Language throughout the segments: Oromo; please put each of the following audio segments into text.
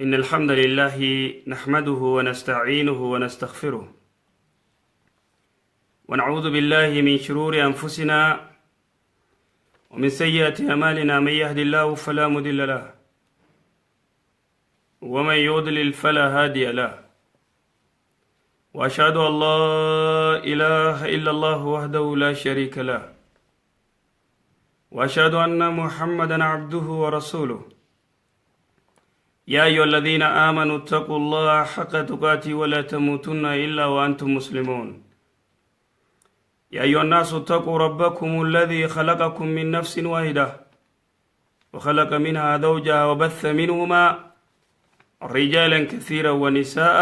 إن الحمد لله نحمده ونستعينه ونستغفره ونعوذ بالله من شرور أنفسنا ومن سيئات أعمالنا، من يهد الله فلا مضل له ومن يضلل فلا هادي له، وأشهد أن لا إله إلا الله وحده لا شريك له، وأشهد أن محمدا عبده ورسوله. يا أيها الذين آمنوا اتقوا الله حق تقاته ولا تموتن إلا وأنتم مسلمون. يا أيها الناس اتقوا ربكم الذي خلقكم من نفس واحدة وخلق منها زوجها وبث منهما رجالا كثيرا ونساء،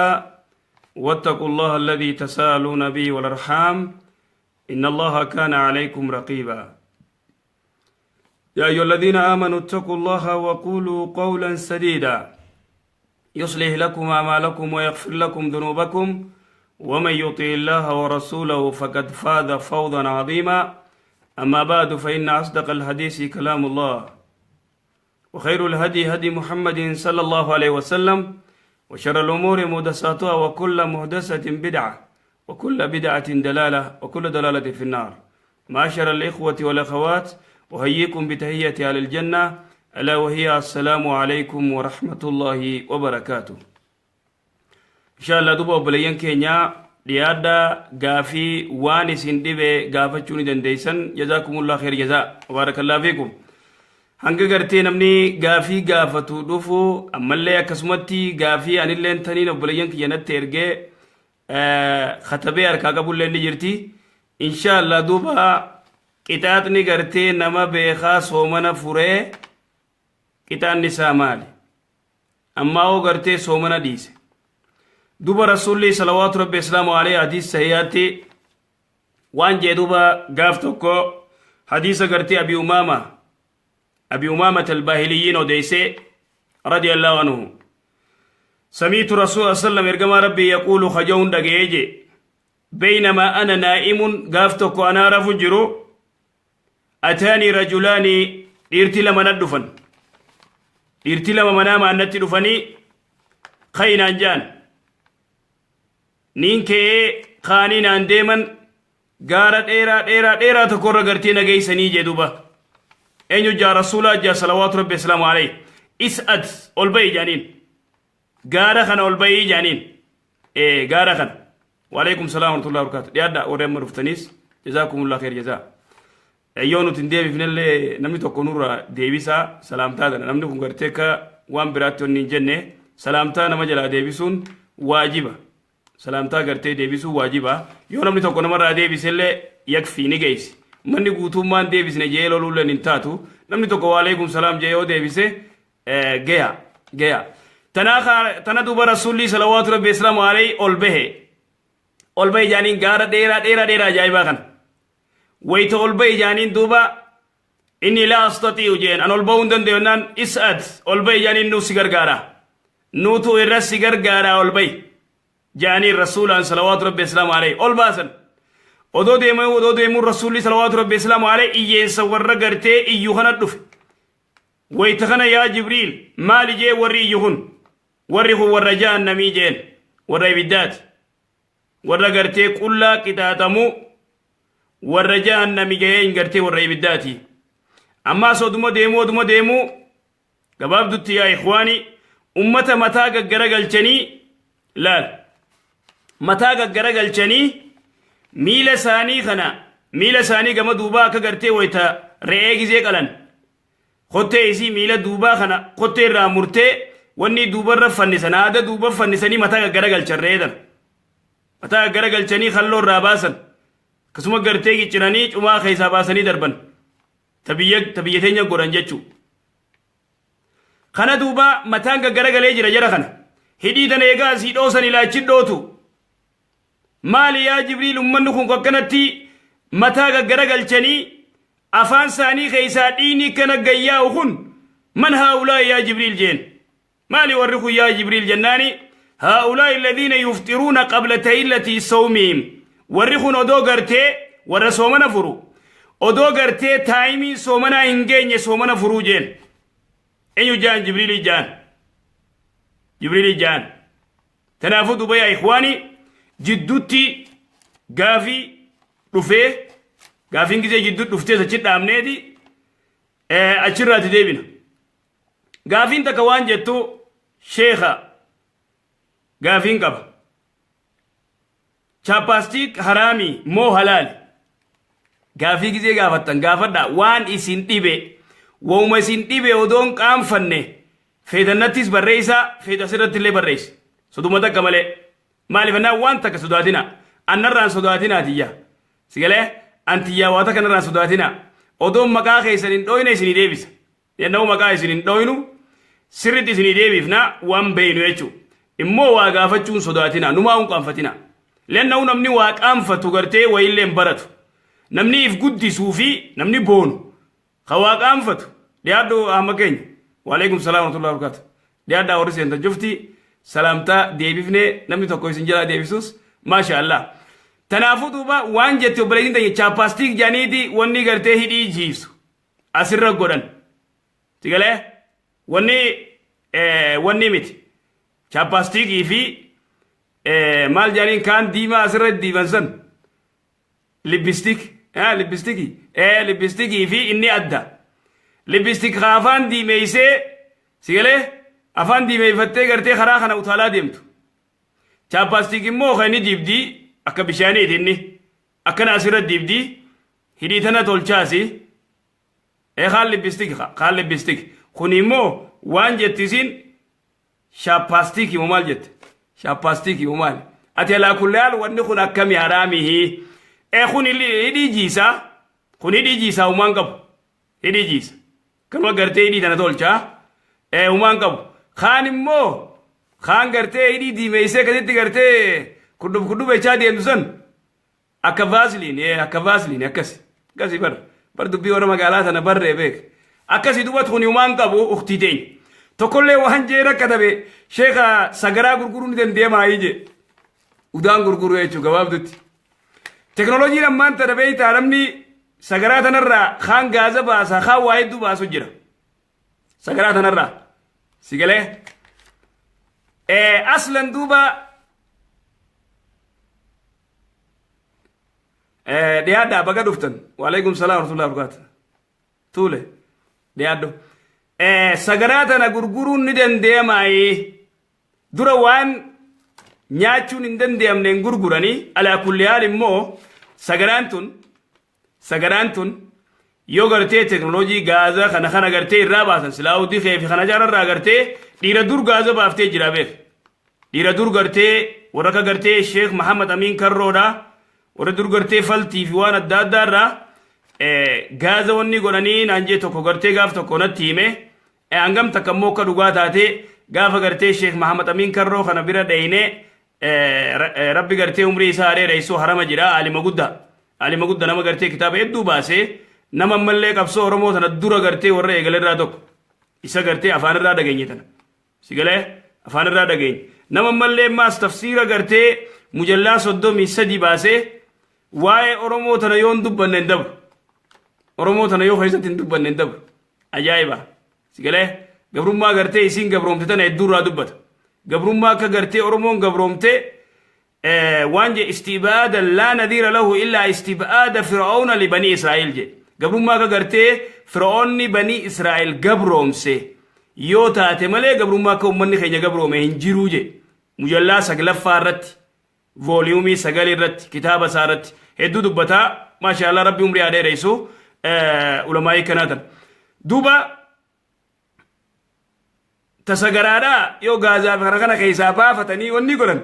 واتقوا الله الذي تساءلون به والأرحام إن الله كان عليكم رقيبا. يا أيها الذين آمنوا اتقوا الله وقولوا قولا سديدا يصلح لكم أعمالكم ويغفر لكم ذنوبكم، ومن يطع الله ورسوله فقد فاز فوزا عظيما. أما بعد، فإن أصدق الحديث كلام الله، وخير الهدي هدي محمد صلى الله عليه وسلم، وشر الأمور محدثاتها، وكل محدثة بدعة، وكل بدعة ضلالة، وكل ضلالة في النار. معاشر الإخوة والأخوات، أحييكم بتحية أهل الجنة، ألا وهي السلام عليكم ورحمة الله وبركاته. إن شاء الله duuba obboleeyyan keenya, dhiyaadha, gaafii waan isin dhibe gaafachuu ni dandeeysan. جزاكم الله خير جزاء، بارك الله فيكم. Hanga gartee namni gaafii gaafatu dhufu, ammallee akkasumatti gaafii anilleen taniin obboleeyyan kiyya natti ergee katabee harkaa qabullee ni jirti insha Allah. Duuba qixaaxni gartee nama beekaa soomana furee qixaanni isaa maali? Ammaa hoo gartee soomana dhiise? Duuba Rasuulli صلوات ربي وسلامه عليه hadiis sahiyaatti waan jee duuba gaaf tokko, hadiisa gartee Abi Umaamata Albaahiliyyiin odeeyse رضي الله عنه، سمعت رسول الله صلى الله عليه وسلم, ergamaa Rabbii, يقول, kajaun dhaga'ee je: بينما أنا نائم, gaaf tokko anaa rafu jiru, أتاني رجلان, dhiirti lama na dhufan, dhiirti lama manaamaan natti dhufanii kaynaan jaan. Niin ka'ee, kaanii naan deeman, gaara dheeraa dheeraa dheeraa tokkorra gartee nageeysanii jee. Duba eenyu jaa? Rasuulaa jaa صلوات ربي وسلامه عليه. اصعد, ol ba'i jaaniin, gaara kana ol ba'ii jaaniin. Gaara kana. وعليكم السلام ورحمة الله وبركاته. Dhiyaadha, warri amma dhuftaniis جزاكم الله خير جزاء. Yoo nuti hin deebifnellee namni tokko nurra deebisaa salaamtaa tana. Namni kun gartee akka waan biraatti onni hin jenne, salaamtaa nama jalaa deebisuun waajiba. Salaamtaa gartee deebisuun waajiba. Yoo namni tokko namarraa deebisellee yakfii, ni geessi. Manni guutummaan deebisne jee loluulleen hin taatu. Namni tokko وعليكم السلام jee yoo deebise geya geya. Tana duuba Rasuulli صلوات ربي وسلامه عليه ol bahe, ol bahe jaaniin, gaara dheeraa dheeraa dheeraa ajaa'ibaa kana. Wayta ol bahe jaaniin, duuba إني لا أستطيع jeen, an ol bahuu hin danda'u jennaan, اصعد, ol bahe jaaniin, nuu si gargaara, nuutu irra si gargaara, ol bahi jaaniin. Rasuulaan صلوات ربي وسلامه عليه ol baasan. Odoo deemuu, odoo deemuun, Rasuulli صلوات ربي وسلامه عليه iyyeensa warra gartee iyyuu kana dhufe. Wayta kana, yaa Jibriil, maali jee warri iyyu kun? Warri kun warra jahannamii jeen, warra ibiddaati, warra gartee qullaa qixaaxamuu, warra jahannami gahee gartee warra ibiddaati. Ammaas oduma deemuu, oduma deemuu, gabaabdutti yaa إخواني, ummata mataa gaggara galchanii, laal, mataa gaggara galchanii, miila isaanii kana, miila isaanii gama duubaa akka gartee wayta re'ee gizee qalan kottee isii miila duubaa kana kottee irraa murtee wanni duubarra fannisan, aada duuba fannisanii mataa gaggara galchan. Re'ee tana mataa gaggara galchanii kalloo irraa baasan, akkasuma gartee cicciranii cumaa keessaa baasanii darban, ta biyya teenya godhan jechuu kana. Duuba mataan gaggara jira jara kana. Hidhii tana eegaa asii dhoosan ilaachi dhootu. Maali yaa Jibriil ummanni kun akkanatti mataa gaggara galchanii afaan isaanii keessaa dhiini kana gayyaa'u kun? من هؤلاء يا جبريل jeen. Maali warri kun yaa Jibriil jennaani, هؤلاء الذين يفطرون قبل تحلة صومهم. Warri kun odoo gartee warra soomana furu, odoo gartee taayimii soomanaa hin geenye soomana furuu jeen. Eenyu jaan? Jibriilii jaan. Jibriilii ja'an. Tanaafuu duuba yaa ikhwaani, jidduutti gaafii dhufee, gaafiin gizee jidduu dhuftees achi dhaabneeti achirraati deebina. Gaafiin takka waan jettu, sheekha, gaafiin qaba. Chapstick haraamii moo halaali? Gaafii gizee gaafattan gaafadha waan isin dhibe, wauma isin dhibe odoon qaanfanne feetannattis barreessaa, feeta asirratti illee barreessi. Soduma takka malee. Maaliif annaan waan takka sodaatina. Annarraan sodaatinaa tiyya. Sigalee antiyyaa waa takka narraan sodaatina. Odoon maqaa keessan hin dhooyne isinii deebisa. Yenna'u maqaa isin hin dhooynu, sirriitti isinii deebifna waan beeynu jechuudha. Immoo waa gaafachuun sodaatina, numaa hin qaanfatina. Lenna'u namni waa qaanfatu gartee wayiillee hin baratu. Namni if guddisuu fi namni boonu ka waa qaanfatu dhiyaadhu amma keenya. Waalaikum salaam warahmatullahi wabarakatuh. Dhiyaadhaa warri seentan cufti salaamtaa deebifnee, namni tokko isin jalaa deebisus, maasha Allah. Tanaafuu duuba waan jette obboleettiin teenya, chapstick jedhaniiti wanni gartee hidhii jiisu asirra godhan. Sigalee wanni wanni miti. Chapstickii fi maal jedhaniin kaan diimaa asirra diiban san, lipstick, lipstickii, lipstickii fi inni adda. Lipstick afaan diimeessee, sigalee afaan diimeeffattee gartee karaa kana utaalaa deemtu. Chapstick immoo kan inni dibdii akka bishaaniiti, inni akkana asirra dibdii hidhii tana tolchaasi. Kaan lipstick, kaan lipstick. Kun immoo waan jettisiin chapstickii moo maal jette? Chapstickii moo maal? Ati alaa kulli wanni kun akkami, haraamihi? Kun hidhii jiisaa, kun hidhii jiisaa humaan qabu. Hidhii jiisa. Kanuma gartee hidhii tana tolchaa. Humaan qabu. Kaan immoo kaan gartee hidhii diimeessee akkasitti gartee kudhub kudhub jechaa deemtu san akka Vaseline, akka Vaseline akkasi. Akkasi bar bar dubbii warra magaalaa tana barree beek. Akkasi dubbatu kun humaan qabu, uktii teenya. Tokkollee waan jee rakkatabe, sheeka, sagaraa gurguruu ni dandeemaa jee. Udaan gurguruu jechuun gabaabdutti. Teknooloojiin ammaan tana beektaa, namni sagaraa tanarraa kaan gaaza baasa, kaan waa hedduu baasu jira. Sagaraa tanarraa. Si galee? Aslan duuba dhiyaadhaa, baga dhuftan. Waalaikum salaam warahmatullahi wabarakatuh. Tuule dhiyaadhu. Sagaraa tana gurguruun ni dandeemaayi. Dura waan nyaachuun hin dandeemne hin gurguranii. Alaa kulli haal immoo sagaraan tun yoo gartee teknooloojii gaaza kana gartee irraa baasan, silaa dikee fi kana jaararraa gartee dhiira dur gaaza baaftee jira beek. Dhiira dur gartee warra akka gartee Sheekh Mahamad Amiin Karroodha, warra dur gartee faltii fi waan adda addaa irraa gaaza wanni godhanii naan jee tokko gartee gaaf tokko natti hime. Hangam takka immoo akka dhugaa taate, gaafa gartee Sheekh Mahamad Amiin Karroo kana bira dheyne, rabbi gartee umrii isaa dheereessuu, harama jira, alima guddaa, alima guddaa, nama gartee kitaaba hedduu baasee, nama ammallee qabsoo Oromoo tana dura gartee warra eegalerraa tokko. Isa gartee afaan irraa dhageenye tana, sigalee afaan irraa dhageenye. Nama ammallee maas tafsiira gartee mujallaa 33 baasee, waa'ee Oromoo tana yoo hin dubbanne hin dabru, Oromoo tana yoo keessatti hin dubbanne hin dabru. Ajaa'iba! Sigalee gabrummaa gartee isiin gabroomte tana hedduu irraa dubbata. Gabrummaa akka gartee Oromoon gabroomte waan je, istibaada laa nadiira lahu illaa istibaada Fir'auna li banii Israa'el je. Gabrummaa akka gartee Fir'aonni banii Israa'el gabroomse yoo taate malee gabrummaa akka uummanni keenya gabroome hin jiruu je. Mujallaa saglaffaa irratti, volume 9 irratti, kitaaba isaa irratti hedduu dubbataa. Maasha Allah, rabbi umrii haa dheeressu ulamaa'ii kanaa tan. Duuba tasagaraadhaa yoo gaazaa fi kana keessaa baafatanii wanni godhan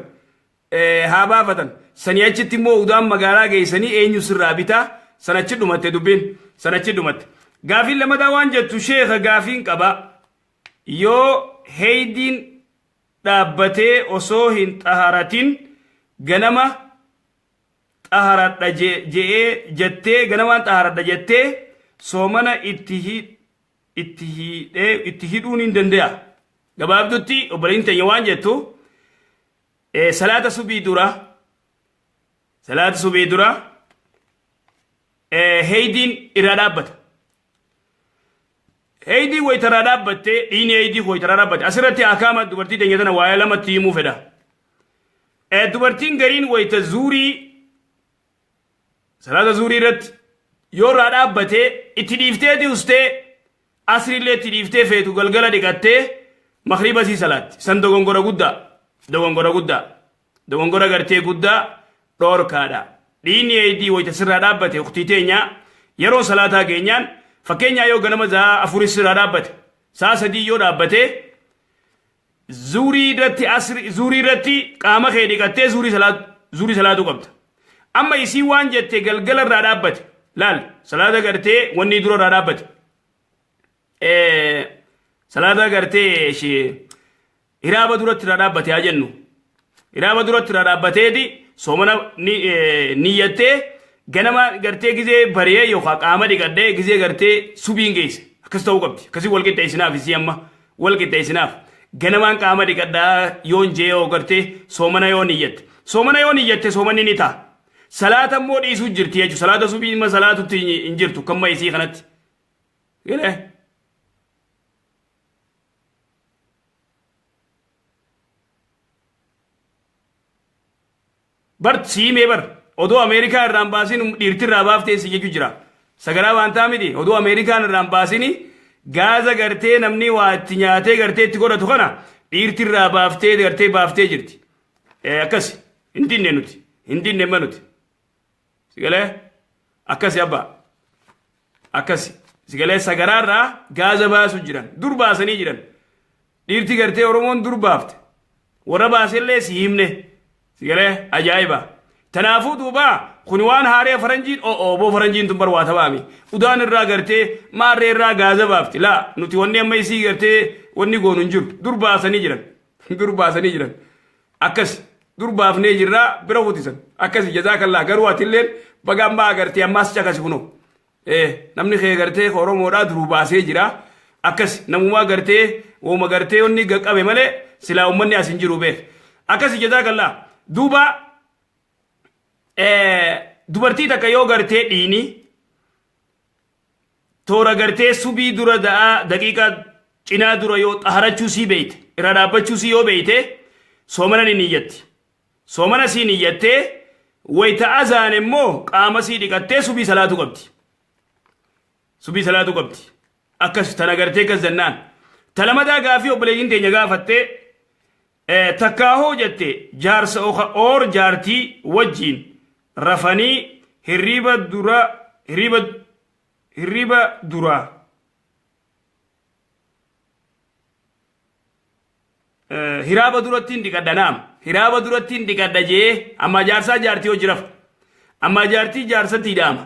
haa baafatan. Sanii achitti immoo udaan magaalaa geessanii eenyu sirraa bitaa? Sanachi dhumatte dubbiin, sanachi dhumatte. Gaafiin lamadaa waan jettu, sheeka, gaafiin qaba. Yoo heeydiin dhaabbatee osoo hin xaharatin ganama xaharadha je'ee jettee, ganamaan xaharadha jettee soomana itti hidhee itti hidhuun hin danda'a? Gabaabdutti obboleettiin teenya waan jettu, salaata subii dura heeydiin irraa dhaabbata. Heeydii waytaraa dhaabbattee dhiini heeydii waytaraa dhaabbatte asirratti akaama dubartii teenya tana waa'ee lamatti himuu fedha. Dubartiin gariin wayta zuurii salaata zuurii irratti yoo irraa dhaabbatee itti dhiifteeti ustee asriillee itti dhiiftee feetu galgala dhiqattee makriba sii salaatti. San dogongora guddaa dogongora guddaa dogongora gartee guddaa dhoorkaadha. Dhiinni eeydii wayta sirraa dhaabbate uktii teenya yeroon salaataa geenyaan fakkeenyaa yoo ganama sa'a afurii sirraa dhaabbate sa'a sadii yoo dhaabbate zuurii irratti asri zuurii irratti qaama kee dhiqattee zuurii salaatu zuurii salaatuu qabda. Amma isii waan jette galgala irraa dhaabbate laal salaata gartee wanni dura irraa dhaabbate. Salaata gartee ishee hiraaba duratti irraa dhaabbate haa jennu. Hiraaba duratti irraa dhaabbateeti soomana niyyattee ganama gartee gizee bari'ee yookaan qaama dhiqadhee gizee gartee subiin geesse. Akkas ta'uu qabdi. Akkasii wal qixxeessinaaf isii amma wal qixxeessinaaf. Ganamaan qaama dhiqadhaa yoon jee yoo gartee soomana yoo niyyatte. Soomana yoo niyyatte soomanni ni ta'a. Salaata immoo dhiisuu jirti jechuudha. Salaata subii immoo salaatutti hin jirtu kamma isii kanatti. Galee? Bar siimee bar odoo Ameerikaa irraan baasin dhiirti irraa baaftee si jechuu jira. Sagaraa waan ta'a miti odoo Ameerikaan irraan baasin gaaza gartee namni waa itti nyaatee gartee itti godhatu kana dhiirti irraa baaftee gartee baaftee jirti. Akkas hin dinne nuti hin dinne ma nuti. Sigalee akkasi abbaa akkasi sigalee sagaraarraa gaaza baasu jiran dur baasanii jiran dhiirti gartee Oromoon dur baafte warra baasellee si himne sigalee ajaa'iba tanaafuu duuba kun waan haaree faranjiin o'oo faranjiin tun bar waa tabaami udaan irraa gartee maarree irraa gaaza baafti laa nuti wanni amma isii gartee wanni goonu hin jiru dur baasanii jiran dur baasanii jiran Akkas dur baafnee jirraa bira kutisan. Akkasi jazaakallah garuu atilleen baga ammaa agartee ammaas caqasi kunoo. Namni kee gartee Oromoodhaa duruu baasee jira. Akkas namumaa gartee wooma gartee onni qabe malee silaa uummanni as hin jiru beek. Akkasi jazaakallah. Duuba dubartii takka yoo gartee dhiini toora gartee subii dura da'aa daqiiqaa cinaa dura yoo xaharachuu sii beeyte irra dhaabbachuu sii yoo beeyte soomana ni niyyatti. Soomana sii niyyattee wayta azaan immoo qaama sii dhiqattee subii salaatu qabdi. Subii salaatu qabdi. Akkas tana gartee akkas jennaan. Talamadaa gaafii obboleeyyiin teenya gaafattee takkaahoo jette jaarsa oor jaartii wajjiin rafanii hirriiba dura hirriiba hirriiba duraa hiraaba duratti hin dhiqadha naam hiraaba duratti hin dhiqadha jee amma jaarsaa jaartii hojii rafa amma jaartii jaarsatti hidhaama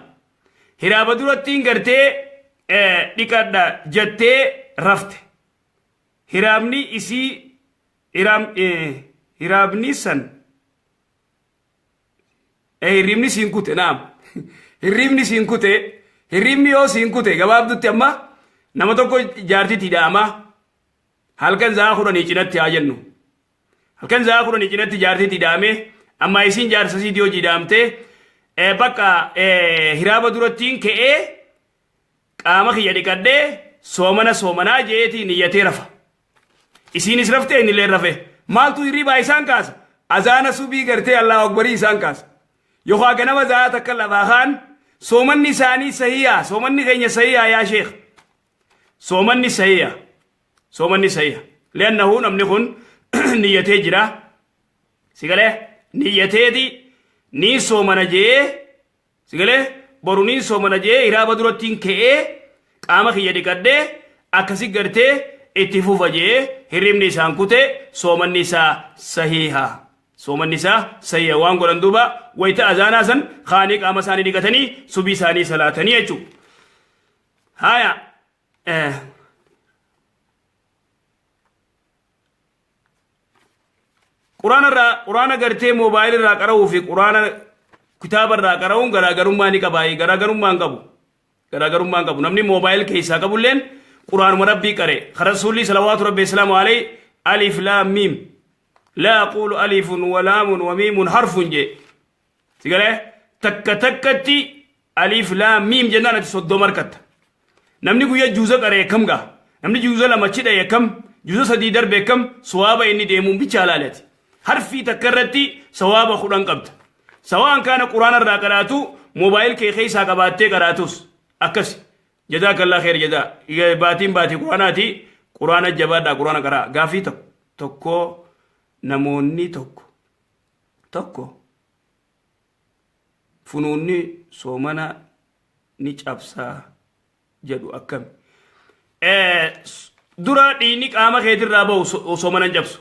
hiraaba duratti hin gartee dhiqadha jettee rafte hiraabni isii hiraabni san Hirribni siin kute naam. Hirribni siin kute hirribni yoo siin kute gabaabdutti amma nama tokko jaartitti hidhaama halkan sa'a 10 cinatti haa jennu. Halkan sa'a 10 cinatti jaartitti hidhaame amma isiin jaarsa isiitii hojii hidhaamte bakka hiraaba durattiin ka'ee qaama kiyya dhiqadhee soomana soomanaa jeetii niyyatee rafa. Isiinis raftee innillee rafe. Maaltu hirribaa isaan kaasa? Azaana subii gartee Allahu Akbarii isaan kaasa. Yookaan ganama za'a takka lafaa kaan soomanni isaanii sahiyaa soomanni keenya sahiyaa yaa sheekh. Soomanni sahiya. Soomanni sahiya. Li'annahu namni kun niyyatee jira. Sigalee niyyateeti ni soomana jee Sigalee boru niin soomana je'ee hiraaba durattiin ka'ee qaama kiyya dhiqadhee akkasi gartee itti fufa je'ee hirribni isaan kute soomanni isaa sahiiha. Soomanni isaa sahiiha waan godhan duuba wayita azaanaa san kaanii qaama isaanii dhiqatanii subii isaanii salaatanii jechuudha. Haya. Quraana irraa quraana gartee moobaayilii irraa qara'uu fi quraana kitaaba irraa qara'uun garaagarummaa ni qaba. Garaagarummaa hin qabu. Garaagarummaa hin qabu. Namni moobaayil keessaa qabulleen quraanuma rabbii qare. Ka rasuulli salawaatu rabbi islaamu alayhi alif laam miim. Laa aquulu alifun wa laamun wa miimun harfun jee. Sigalee takka takkatti alif laam miim jennaan ati 30 harkatta. Namni guyyaa juuza qaree akkam gaha? Namni juuza lama chidhaye akkam? Juuza sadii darbe akkam? Sawaaba inni deemuun bichaa laalati. Harfii takka irratti sawaaba 10 qabda. Sawaan kaana quraana irraa qaraatu, moobaayil kee keessaa qabaattee qaraatus akkasi. Jazaakallaa kheer jazaa. Baatiin baatii quraanaati. Quraana jabaadhaa, quraana qaraa. Gaafii tokko, namoonni tokko tokko funuunni soomana ni cabsaa jedhu akkami? Dura dhiigni qaama keetirraa bahu soomana hin cabsu.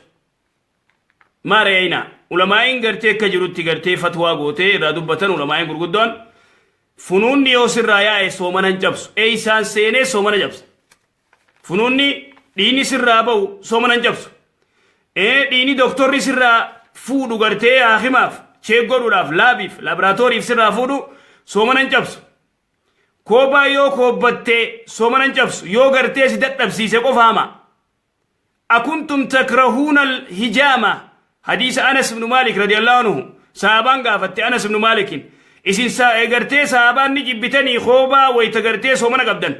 Maa reeyna ulamaa'iin gartee akka jirutti gartee fatwaa gootee irraa dubbatan, ulamaa'iin gurguddoon funuunni yoo sirraa yaa'e soomana hin cabsu. Eeysaan seenee soomana cabsa? Funuunni, dhiigni sirraa bahu soomana hin cabsu. Dhiigni doktorri sirraa fuudhu gartee haakimaaf cheek godhuudhaaf, laabiif, laaboraatooriif sirraa fuudhu soomana hin cabsu. Koobaa yoo koobbattee soomana hin cabsu, yoo gartee si dadhabsiise qofaama. Akuntum takrahuuna alhijaama, hadiisa Anas ibnu Maalik radiyallahu anhu, sahaabaan gaafatte Anas ibnu Maalikin, isin gartee sahaabaan ni jibbitanii koobaa wayta gartee soomana qabdan?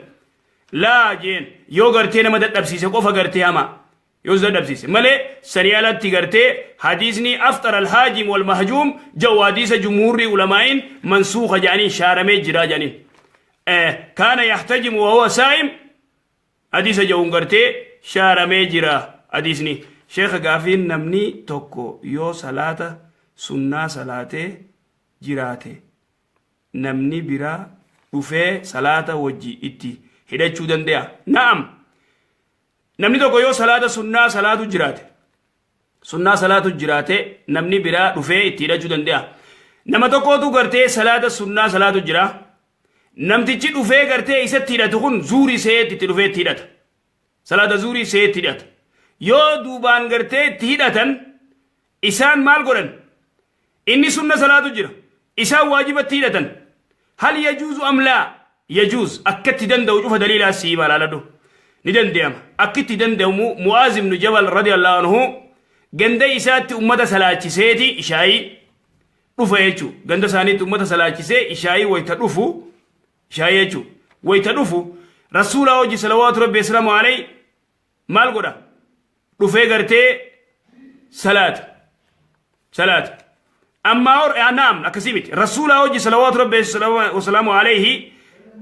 Laa jeen, yoo gartee nama dadhabsiise qofa gartee hamaa yoo si dadhabsiise malee sanii alatti gartee hadiisni afxara alhaajim wal mahjuum ja'u hadiisa jumhuurrii ulamaa'iin mansuuka jedhaniin, shaaramee jira jedhaniin, kaana yaxtajimu wa huwa saa'im hadiisa ja'uun gartee shaaramee jira hadiisni. Sheekha, gaafiin namni tokko yoo salaata sunnaa salaatee jiraate namni biraa dhufee salaata wajji itti hidhachuu danda'a? Na'am. Namni tokko yoo salaata sunnaa salaatu jiraate, sunnaa salaatu jiraate, namni biraa dhufee itti hidhachuu danda'a. Nama tokkootu gartee salaata sunnaa salaatu jira. Namtichi dhufee gartee isatti hidhatu kun zuurii seetti itti dhufee itti hidhata. Salaata zuurii seetti hidhata. Yoo duubaan gartee itti hidhatan isaan maal godhan? Inni sunna salaatu jira. Isaan waajibatti hidhatan. Hal yajuuzu am laa? Yajuuz. Akka itti danda'u cufa daliilaa sii hima, laaladhu. Ni danda'ama. Akka itti danda'amu, Mu'aaz ibnu Jabal radiyallahu anhu ganda isaatti ummata salaachiseeti ishaayii dhufa jechuudha. Ganda isaaniitti ummata salaachisee ishaayii wayta dhufu, ishaayii jechuudha. Wayta dhufu Rasuulaa hojii salawaatu rabbi wasalaamu alayhi maal godha? Dhufee gartee salaata. Salaata. Ammaa or naam, akkasii miti. Rasuulaa hojii salawaatu rabbi wasalaamu alayhi,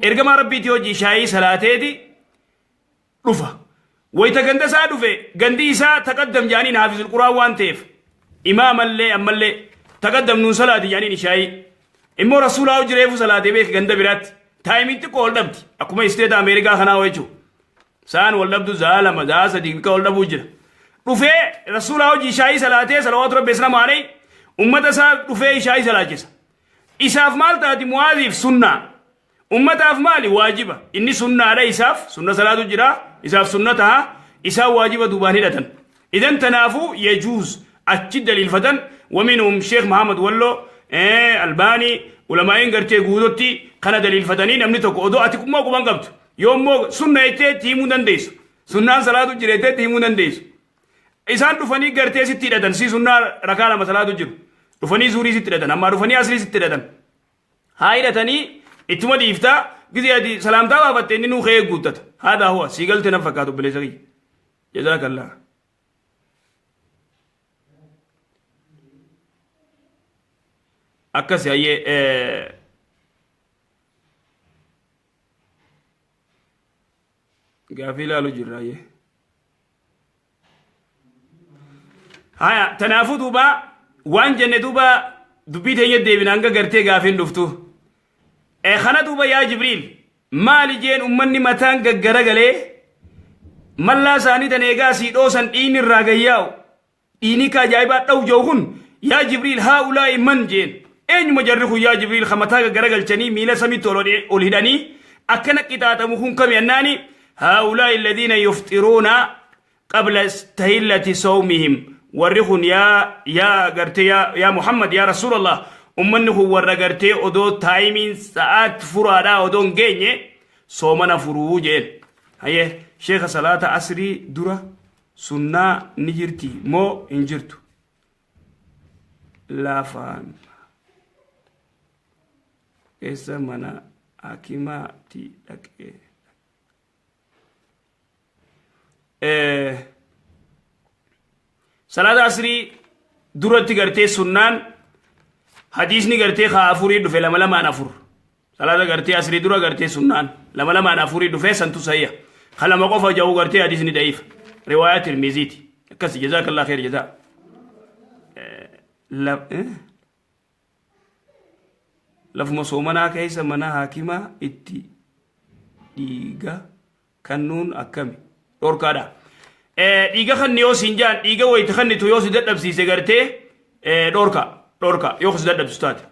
ergamaa rabbiitii hojii ishaayii salaateeti dhufa. Wayta ganda isaa dhufe, gandi isaa taqaddam jaaniin, haafizul quraan waan ta'eef imaamallee ammallee taqaddam nuun salaati jaaniin ishaayii. Immoo rasuulaa hojii reefu salaatee beek ganda biraatti. Taayimiin xiqqoo ol dhabdi. Akkuma isteeta Ameerikaa kanaa jechuudha. Sa'aan wal dhabdu za'a 2, za'a 3 bika wal dhabuu jira. Dhufee rasuulaa hojii ishaayii salaatee salawaatu rabbi islaamu alayhi ummata isaa dhufee ishaayii salaachisa. Isaaf maal taati Mu'aaziif? Sunnaa. Ummataaf maali? Waajiba. Inni sunnaadha isaaf, sunna salaatu jira, isaaf sunna taha, isaan waajiba duubaan hidhatan. Idan tanaafuu yajuuz achi daliilfatan, waminhum Sheekh Muhammad Walloo, Albaanii, ulamaa'iin gartee guutotti kana daliilfatanii, namni tokko odoo ati kummoo quban qabdu yoo immoo sunna jettee itti himuu dandeessu. Sunnaan salaatu jira jettee itti himuu dandeessu. Isaan dhufanii gartee sitti hidhatan, si sunnaa rakaa 2 salaatu jiru. Dhufanii zuurii sitti hidhatan, ammaa dhufanii asrii sitti hidhatan. Haa hidhatanii ittuma dhiiftaa, gizee ati salaamtaa baafatte inni nuu ka'ee guuttata. Haadha huwa sii galte nan fakkaatu, obboleessa kiyya. Jazaakallaa. Akkasi hayyee. Gaafii ilaalu jirra hayyee. Haya, tanaafuu duuba waan jenne, duuba dubbii teenya deebina hanga gartee gaafiin dhuftu. Kana duuba yaa Jibriil maali jeen, ummanni mataan gaggaragalee mallaa isaanii tan eegaa sii dhoosan dhiigni irraa gayyaa'u, dhiigni ka ajaa'ibaa dha'u jiru kun, yaa Jibriil haa ulaa'i man jeen, eenyuma jarri kun yaa Jibriil ka mataa gaggaragalchanii miila samitti ol hidhanii akkana qixaaxamu kun kami annaani, haa ulaa'i alladhiina yufxiruuna qabla tahillati sawmihim, warri kun yaa gartee yaa Muhammad, yaa Rasuulallah, ummanni kun warra gartee odoo taayimiin sa'aat furaadhaa odoo hin geenye soomana furuu jeen. Hayyee sheeka, salaata asrii dura sunnaa ni jirti moo hin jirtu? Lafaan keessa mana hakimaatti dhaqee Salaata asrii duratti gartee sunnaan hadiisni gartee kaa afurii dhufe lama lamaan afur. Salaata gartee asrii dura gartee sunnaan lama lamaan afurii dhufe santu sayya. Ka lama qofa ja'u gartee hadiisni da'iifa. Riwaayaa Tirmiziiti. Akkasi jazaakallah kheer jazaa. Lafuma soomanaa keessa mana haakimaa itti dhiiga kannuun akkami? Dhorkaadha. Dhiiga kanni yoo siin jaan dhiiga wayita kannitu yoo si dadhabsiise gartee dhorka dhorka yoo si dadhabsiisu taate.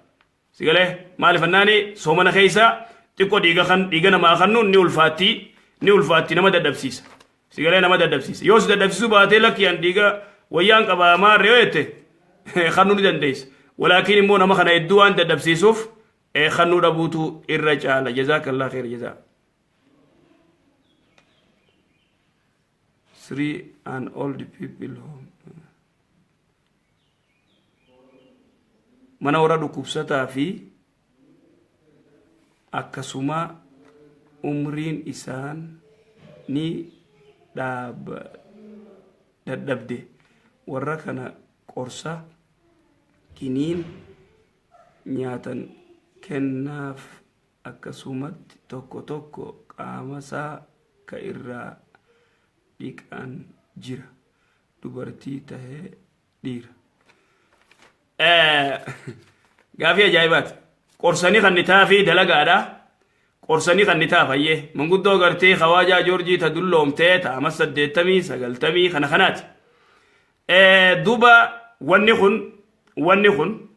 Si galee maaliif annaani soomana keessa xiqqoo dhiiga kan dhiiga namaa kannuun ni ulfaatti ni ulfaatti nama dadhabsiisa. Si galee nama dadhabsiisa. Yoo si dadhabsiisuu baatee lakki an dhiiga wayyaan qabaa maarree yoo jette kannuu ni dandeessa. Walaakiin immoo nama kana hedduu waan dadhabsiisuuf kannuu dhabuutu irra caala. Jazaakallah kheer jazaa. Three and old people home. Mana warra dhukkubsataa fi akkasuma umriin isaan ni dadhabde warra kana qorsa kiniin nyaatan kennaaf akkasumatti tokko tokko qaamasaa ka irraa dhiqan jira dubartii tahee dhiira. Gaafii ajaa'ibaati. Qorsanii kan nitaa fi dalagaadha. Qorsanii kan nitaa fayyee. Manguddoo gartee kawaajaa Joorjii ta dulloomtee ta ama 80 90 kana kanaati. Duuba wanni kun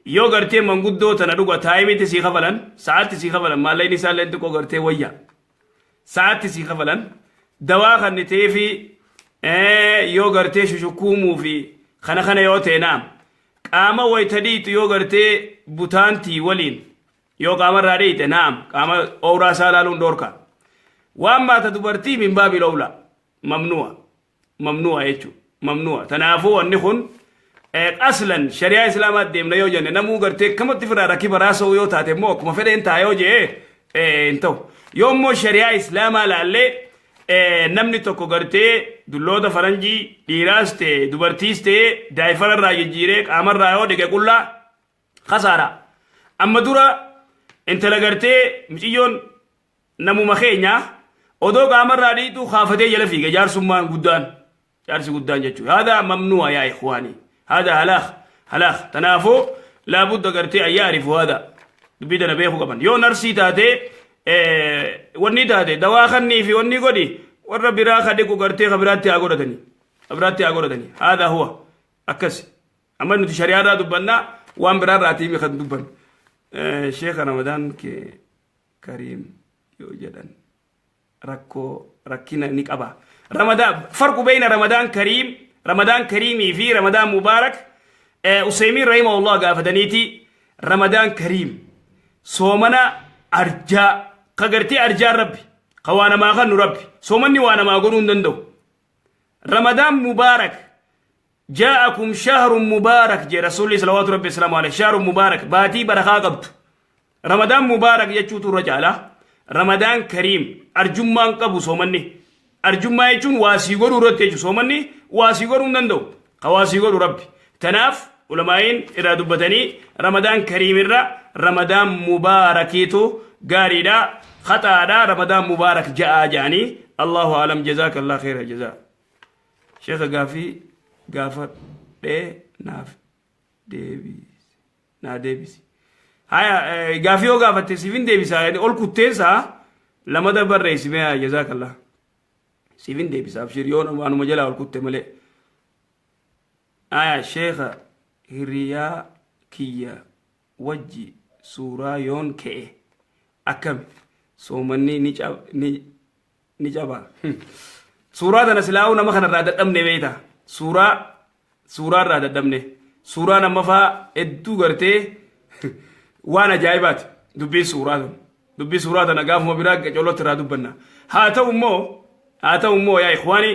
yoo gartee manguddoo tana dhuga taayimitti sii kafalan sa'aatti sii kafalan maallaqni isaa illee xiqqoo gartee wayya. Sa'aatti sii kafalan dawaa kan fi yoo gartee shushukuumuu fi kana kana yoo ta'e naam qaama wayita dhiitu yoo gartee butaantii waliin yoo qaama irraa dhiite naam qaama owraa isaa ilaaluun dhoorka. Waan maata dubartii min baabil owla mamnu'a mamnu'a jechuudha mamnu'a. Tanaafuu wanni kun aslan shari'aa islaamaa deemna yoo jenne namuu gartee kamatti firraa rakiba raasa'u yoo taate immoo akkuma fedheen ta'a yoo jee hin ta'u. Yoo immoo shari'aa islaamaa laallee namni tokko gartee dulloota faranjii dhiiraas ta'e dubartiis ta'e daayifara irraa jijjiiree qaamarraa yoo dhiqe qullaa kasaara. Amma dura intala gartee miciyyoon namuma keenya odoo qaamarraa dhiituu kaafatee jala fiiga jaarsummaan guddaan jaarsi guddaan jechuudha. Haadaa mamnu'a yaa ikhwaanii. Haadaa halaak halaak. Tanaafuu laabudda gartee an yaarifu haadaa dubbii tana beekuu qaban. Yoo narsii taatee wanni taate dawaa kannii fi wanni godhi warra biraa ka dhiqu gartee ka biraatti haa godhatanii. Ka biraatti haa godhatanii. Haadaa huwa akkasi. Amma nuti shari'aa irraa dubbannaa waan biraa irraa tiimi kan dubbannu. Sheekha Ramadaan kee Kariim yoo jedhan rakkoo rakkina ni qaba. Ramadaan farqu beeyna Ramadaan Kariim Ramadaan Kariimii fi Ramadaan Mubaarak Useymiin rahimahullah gaafataniiti Ramadaan Kariim soomana arjaa ka gartee arjaan rabbi ka waa namaa kannu rabbi soomanni waa namaa godhuu hin danda'u. Ramadaan Mubaarak jaa'akum shahrun mubaarak jee rasuulli salawaatu rabbi salaamu alayhi shahrun mubaarak baatii barakaa qabdu. Ramadaan mubaarak jechuutu irra caala. Ramadaan kariim arjummaan qabu soomanni. Arjummaa jechuun waa sii godhuu irratti jechuudha. Soomanni waa sii godhuu hin danda'u. Ka waa sii godhu rabbi. Tanaaf ulamaa'iin irraa dubbatanii Ramadaan kariim irra Ramadaan mubaarakiitu gaariidha. Khaxaadha Ramadaan mubaarak ja'aa ja'anii. Allahu alam jazaakallah khayra jazaa. Sheekha gaafii gaafadhee naaf deebisi. Naa deebisi. Haya gaafii yoo gaafatte siif hin deebisa ol kutteensa lamada barreessi mee jazaakallah. Siif hin deebisa abshir yoo waanuma jalaa ol kutte malee. Haya sheekha hiriyaa kiyya wajji suuraa yoon ka'e akkami soomanni ni ni ni caba. Suuraa tana silaa'uu nama kanarraa dadhabne beekta. Suuraa suuraa irraa dadhabne. Suuraan amma faa hedduu gartee waan ajaa'ibaati dubbiin suuraa tun. Dubbii suuraa tana gaafuma biraa colotti irraa dubbanna. Haa ta'u immoo yaa ikhwaani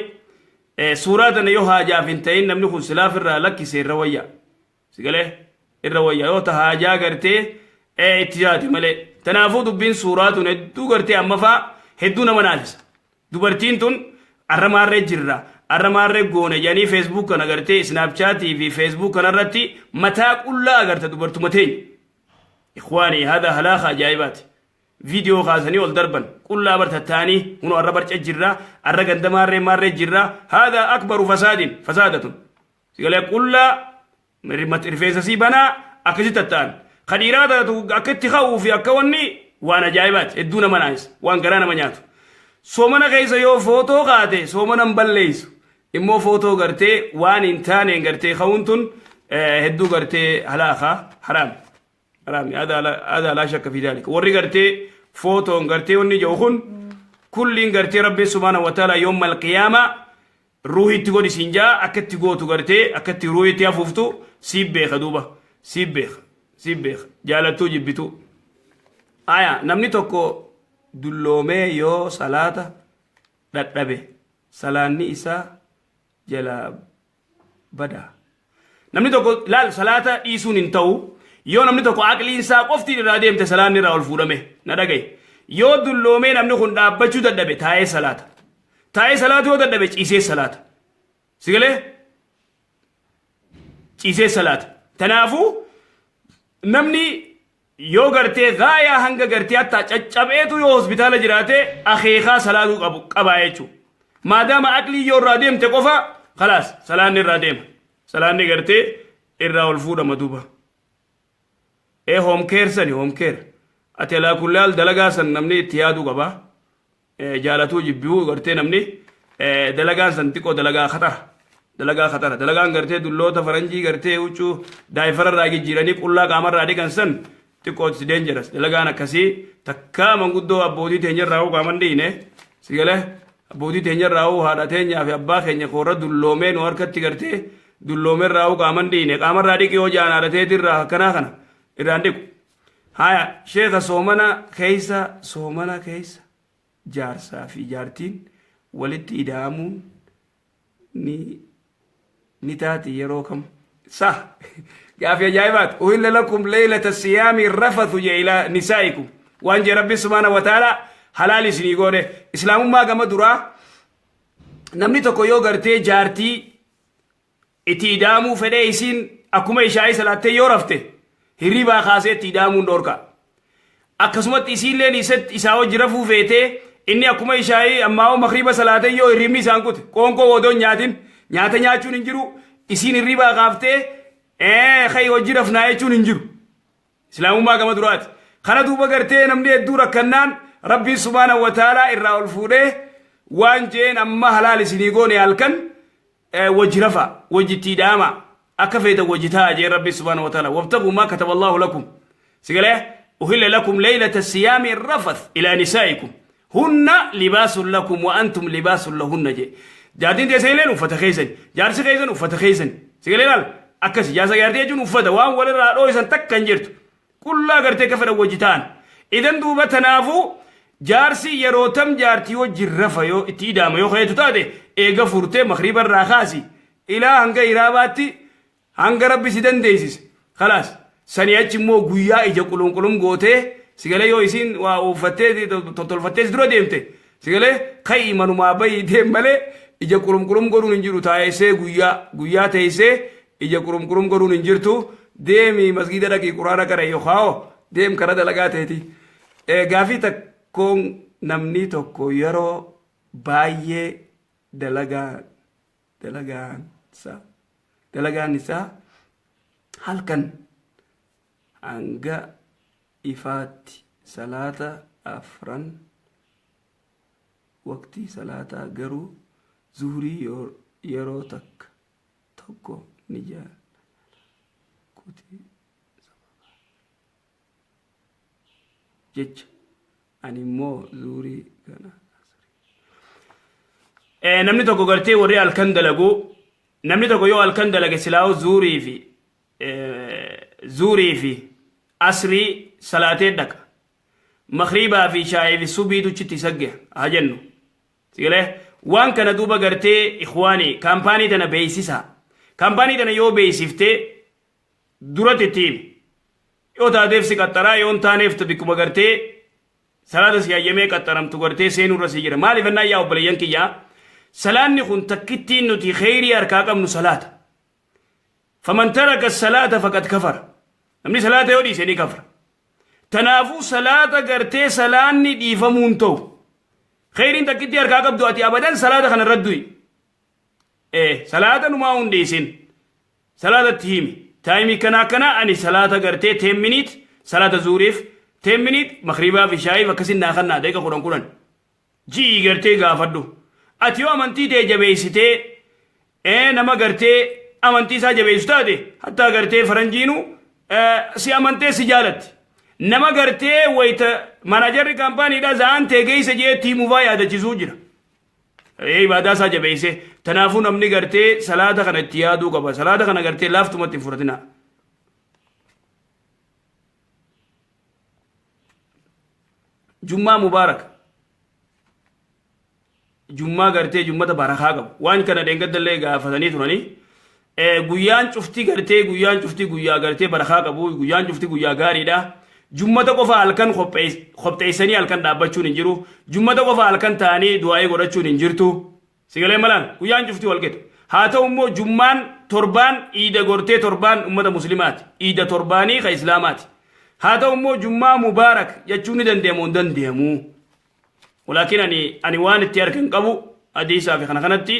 suuraa tana yoo haajaaf hin ta'in namni kun silaaf irraa lakkise irra wayya. Sigalee irra wayya yoo ta haajaa gartee itti yaate malee. Tanaafuu dubbiin suuraa tun hedduu gartee amma faa hedduu nama naasisa. Dubartiin tun Arra maarree jirra, arra maarree goone jedhanii Facebook kana gartee Snapchatii fi Facebook kanarratti mataa qullaa agarta dubartuma teenya. Ikhwaanii, hada halaaka ajaa'ibaati. Viidiyoo kaasanii ol darban qullaa bar tattaanii hunoo arra barca jirra, arra ganda maarree maarree jirra. Hada akbaru fasaadin fasaadatun. Sigalee qullaa rifeensa sii banaa akkasi tatta'an. Ka dhiiraa taatu akka itti ka'uu fi akka wanni waan ajaa'ibaati. Hedduu nama naayisa. Waan garaa nama nyaatu. Soomana keessa yoo footoo kaate soomana hin balleessu. Immoo footoo gartee waan hin taaneen gartee ka'uun tun hedduu gartee halaaka haraami. Haraami. Hada laa shakka fi daalika. Warri gartee footoon gartee wanni jedhu kun kulliin gartee Rabbiin subhaanahu wa ta'ala yoommal qiyaamaa ruuhitti godhi siin jaa, akka itti gootu gartee akka itti ruuhitti hafuuftu siif beeka duuba, siif beeka, siif beeka, jaalattuu jibbituu. Aya, namni tokko dulloomee yoo salaata dhadhabe salaanni isaa jalaa bada? Namni tokko laal, salaata dhiisuun hin ta'u. Yoo namni tokko aqliin isaa qoftiin irraa deemte, salaanni irraa ol fuudhame. Na dhagaye, yoo dulloomee namni kun dhaabbachuu dadhabe, taa'ee salaata. Taa'ee salaatu yoo dadhabe, ciisee salaata. Sigalee, ciisee salaata. Tanaafuu namni yoo gartee gaayaa hanga gartee hattaa caccabeetu yoo hospitaala jiraate, akeekaa salaatuu qabu qabaa jechuudha. Maadaama aqlii yoo irraa deemte qofa, khalaas, salaanni irraa deema. Salaanni gartee irraa ol fuudhama duuba. Ee, home care sani, home care. Ati alaa kullaal dalagaa san namni itti yaaduu qaba. Jaalatuu jibbuu gartee namni dalagaan san xiqqoo dalagaa khatara. Dalagaa khatara. Dalagaan gartee dulloota faranjii gartee huccuu diaper irraa jijjiiranii qullaa qaamarraa dhiqan san xiqqoo it's dangerous. Dalagaan akkasii takkaa manguddoo abbootii teenyarraa hoo qaaman dhiine, si galee, abbootii teenyarraa hoo haadha teenyaa fi abbaa keenya koorra dulloomee nu harkatti gartee dulloomerraa hoo qaaman dhiine, qaamarraa dhiqi yoo jaan haadha teetirraa akkanaa kana irraan dhiqu. Haya, sheeka, soomana keessa jaarsaa fi jaartiin walitti ida'amuun ni taati yeroo kam? Sa gaafii ajaa'ibaati. أحل لكم ليلة الصيام الرفث إلى نسائكم waan jee Rabbi subhaana wa ta'ala halaal isinii goone. Islaamummaa gama duraa namni tokko yoo gartee jaartii itti ida'amuu fedhee, isiin akkuma ishaa'ii salaattee yoo rafte, hirribaa kaasee itti ida'amuun dhoorka. Akkasumatti isiilleen isaa wajji rafuu feetee, inni akkuma ishaa'ii ammaa makriiba salaatee yoo hirribni isaan kute, qoonqoo odoo hin nyaatin nyaata nyaachuun hin jiru, isiin hirribaa kaaftee kai wajji rafnaa jechuun hin jiru. Islaamummaa gama duraati. Kana duuba gartee namni hedduu rakkannaan Rabbiin subhaanahu wa ta'aalaa irraa ol fuudhee waan jeen, amma halaal isinii goone, halkan wajji rafa, wajji itti ida'ama, akka feetan wajji ta'a jeen Rabbiin subhaanahu wa ta'aalaa. وابتغوا ما كتب الله لكم. Sigalee, أحل لكم ليلة الصيام الرفث إلى نسائكم هن لباس لكم وأنتم لباس لهن je. Jaartiin teessa illeen uffata keessan, jaarsi keessan uffata keessan. Sigalee, laal, akkasi jaarsa jaartii jechuun uffata, waan walirraa dhooysan takka hin jirtu. Qullaa gartee akka fedhan wajji ta'an. Idan duuba tanaafuu jaarsi yeroo tam jaartii wajjin rafa yoo itti ida'ama yoo kayeetu taate, eega furtee makriiba irraa kaasi ilaa hanga iraabaatti, hanga Rabbi si dandeessise, khalaas. Sanii achi immoo guyyaa ija qulunqulum gootee, sigalee, yoo isiin waa uffattee tottolfattee si dura deemte, sigalee, ka'i manumaa bayi deem malee ija qulunqulum godhuun hin jiru. Taa'essee guyyaa guyyaa teessee ija qulunqulum godhuun hin jirtu. Deemi masgiida dhaqii Quraana qara yookaan deem kara dalagaa teeti. Gaafii takkoon, namni tokko yeroo baay'ee dalagaan isaa halkan hanga ifaatti, salaata afran waqtii salaataa garuu zuhurii yeroo takka tokko ni kuti jecha, ani immoo zuhurii kana. Namni tokko gartee warri halkan dalagu, namni tokko yoo halkan dalage, silaa'u zuhurii fi asrii salaatee dhaqa, makriibaa fi shaayii fi subiitu chitti isa gaha haa jennu. Sigalee, waan kana duuba gartee ikhwaanii, kaampaanii tana beeksisa. Kaampaanii tana yoo beeksiftee duratti itti himi, yoo taateef si qaxxaraa, yoo hin taaneef bikkuma gartee salaata si hayyamee qaxxaramtu gartee seenurra si jira. Maaliif ennaan, yaa obboleeyyan kiyyaa, Salaanni kun takkittiin nuti kheyrii harkaa qabnu salaata. Faman taraka salaata faqad kafara. Namni salaata yoo dhiise ni kafra. Tanaafuu salaata gartee salaanni dhiifamuun ta'u. Kheyriin takkittii harkaa qabdu ati abadan salaata kana irra du'i. Ee salaata numaa hin dhiisin. Salaatatti himi. Taayimii kana akkana ani salaata gartee 10 minute salaata zuuriif 10 minute makribaaf ishaa'iif akkasin naa kannaa daqiiqa 10 10. Ji'i gartee gaafadhu. Ati yoo amantii tee jabeessitee ee nama gartee amantii isaa jabeessu taate hattaa gartee faranjiinu si amantee si jaalatti. Nama gartee wayita manajarri kaampaaniidhaa za'aan tee geessa jee tiimufaa yaadachisuu jira. Ee ibaadaa isaa jabeessee tanaafuu namni gartee salaata kana itti yaaduu qaba. Salaata kana gartee laaftumatti hin fudhatinaa. Jummaa mubaarak. Jummaa gartee jummata barakaa qabu. Waan kana dheengaddallee gaafatanii turanii. Guyyaan cufti gartee guyyaan cufti guyyaa gartee barakaa qabu. Guyyaan cufti guyyaa gaariidha. Jummata qofa halkan qopheessanii halkan dhaabbachuun hin jiru. Jummata qofa halkan ta'anii du'aa'ii godhachuun hin jirtu. Sigalee malaan guyyaan cufti wal qixa. Haa ta'u immoo jummaan torbaan iida gortee torbaan ummata muslimaati. Iida torbaanii ka islaamaati. Haa ta'u immoo jummaa mubaarak jechuun ni danda'amu hin danda'amu. Walaakin ani waan itti harka hin qabu hadiisaa fi kana kanatti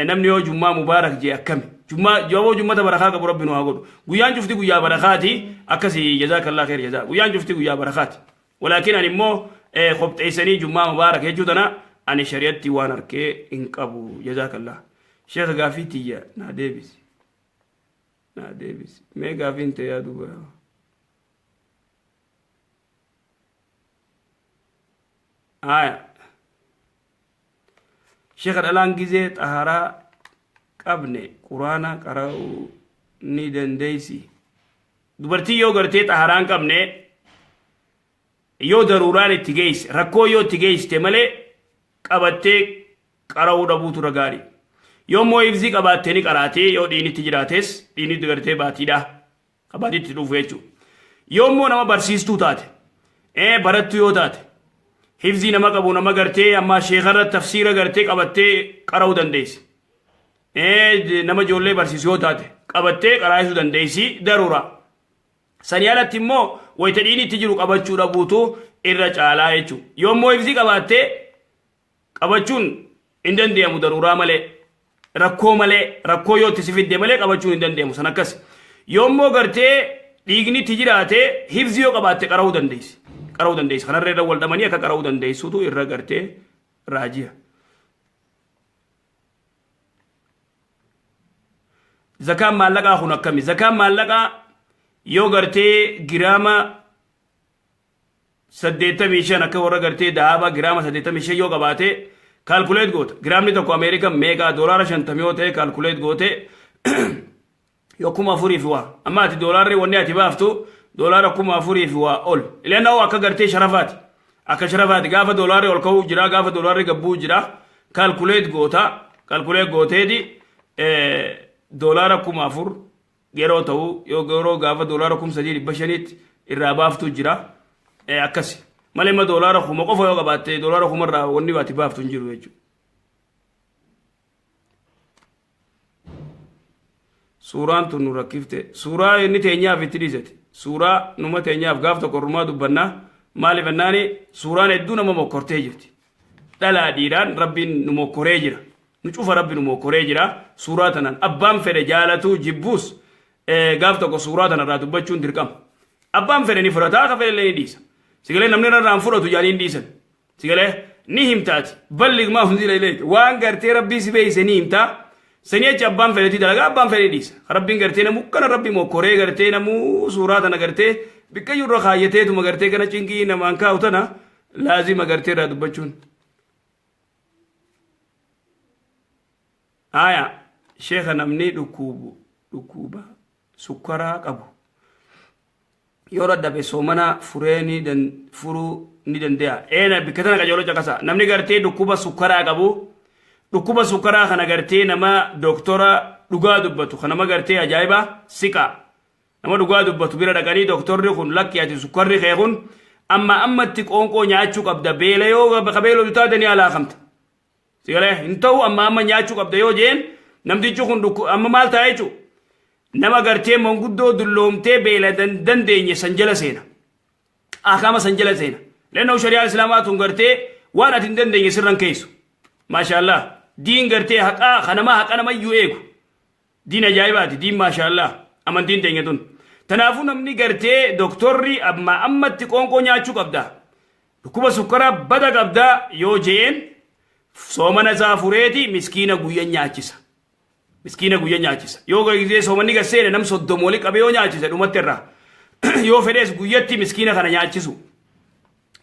namni yoo jummaa mubaarak jee akkami. Jummaa jawoo jummata barakaa qabu rabbi nu haa godhu. Guyyaan cufti guyyaa barakaati akkasii jazaakallah kheer jazaa. Guyyaan cufti guyyaa barakaati. Walaakin ani immoo qopheessanii jummaa mubaarak jechuu tana ani shari'atti waan harkee hin qabu jazaakallah. Sheekha gaafii tiyya naa deebisi. Naa deebisi. Mee gaafiin ta'e yaa duba. Aya. Sheekha dhalaan gizee xaharaa qabne quraana qara'uu ni dandeessi. Dubartii yoo gartee xaharaa hin qabne yoo daruuraan itti geesse rakkoo yoo itti geessite malee qabattee qara'uu dhabuutu irra gaarii. Yoo immoo hifzii qabaatte ni qaraatee yoo dhiinitti jiraates dhiinitti gartee baatiidha. Qabaatitti dhufu jechuudha. Yoo immoo nama barsiistuu taate barattuu yoo taate hifzii nama qabu nama gartee amma sheekarra tafsiira gartee qabattee qara'uu dandeessi. Nama ijoollee barsiisu yoo taate qabattee qaraa'isuu dandeessi daruura. Sanii alatti immoo wayita dhiini itti jiru qabachuu dhabuutu irra caalaa jechuudha. Yoo immoo hifzii qabaattee qabachuun hin dandeeyamu daruuraa malee rakkoo malee rakkoo yoo itti si fidde malee qabachuun hin dandeeyamu san akkas. Yoo immoo gartee dhiigni itti jiraate hifzii yoo qabaatte qara'uu dandeessi. Qara'uu dandeessi. Kanarra irra wal dhabanii akka qara'uu dandeessutu irra gartee raajiya. Zakaan maallaqaa kun akkami? Zakaan maallaqaa yoo gartee giraama 85 akka warra gartee dahaaba giraama 85 yoo qabaate kaalkuleet goota. Giraamni tokko Ameerikaa meeqaa doolaara 50 yoo ta'e kaalkuleet goote yoo 4000 fi waa. Amma ati doolaarri wanni ati baaftu doolaara 4000 fi waa ol. Ileenna akka gartee sharafaati. Akka sharafaati gaafa doolaarri ol ka'uu jira gaafa doolaarri gabbuu jira kaalkuleet goota kaalkuleet gooteeti doolaara 4000 yeroo ta'u yoo yeroo gaafa doolaara 3500tti irraa baaftu jira akkasi. Malee immoo doolaara 1000 qofa yoo qabaatte doolaara 1000 irraa wanni ati baaftu hin jiru jechuudha. Suuraan tun nu rakkifte. Suuraa inni teenyaaf itti dhiisate. Suuraa numa teenyaaf gaaf tokko ormaa dubbannaa. Maaliif ennaani suuraan hedduu nama mokkortee jirti. Dhalaa dhiiraan rabbiin nu mokkoree jira. Nu cufa rabbi nu mokkoree jira. Suuraa tanaan abbaan fedhe jaalatuu jibbuus gaaf tokko suuraa tanarraa dubbachuun dirqama. Abbaan fedhe ni fudhata akka fedhe illee ni dhiisa. Sigalee namni irraa hin fudhatu jedhanii hin dhiisan. Sigalee ni himta ati. Ballig maa unzila ilayka. Waan gartee rabbii si beeyse ni himta. Sanii achi abbaan fedhetti dalagaa abbaan fedhe dhiisa. Rabbiin gartee namuu kana rabbi mokkoree gartee namuu suuraa tana gartee bikkayyuu irra kaayyateetuma gartee kana cinqii namaan kaa'u tana laazima gartee irraa dubbachuun. Aya sheekha namni dhukkubu dhukkuba sukkaraa qabu yoo dadhabe soomana furee ni dan furuu ni danda'a. Eena bikka tana qajeeloo caqasa. Namni gartee dhukkuba sukkaraa qabu dhukkuba sukkaraa kana gartee nama doktora dhugaa dubbatu kan nama gartee ajaa'iba siqa. Nama dhugaa dubbatu bira dhaqanii doktorri kun lakki ati sukkarri kee kun amma ammatti qoonqoo nyaachuu qabda beela yoo kabeelootu taate ni alaakamta. Sigalee hin ta'u, amma amma nyaachuu qabda yoo jeen, namtichi kun amma maal ta'a jechuudha? Nama gartee manguddoo dulloomtee beela dandeenye san jala seena. Akaama san jala seena. Lennoo shari'aan islaamaa tun gartee waan ati hin dandeenye sirran keessu. Maashaallah. Diin gartee haqaa kanamaa haqa namayyuu eegu. Diin ajaa'ibaati. Diin maashaallah. Amantiin teenya tun. Tanaafuu namni gartee doktorri amma ammatti qoonqoo nyaachuu qabda. Dhukkuba sukkaraa bada qabda yoo jeen, soomana isaa fureeti miskiina guyya nyaachisa. Miskiina guyya nyaachisa. Yoo gizee soomanni gad seene nam 30 wali qabee yoo nyaachise dhumatti irraa. Yoo fedhees guyyatti miskiina kana nyaachisu.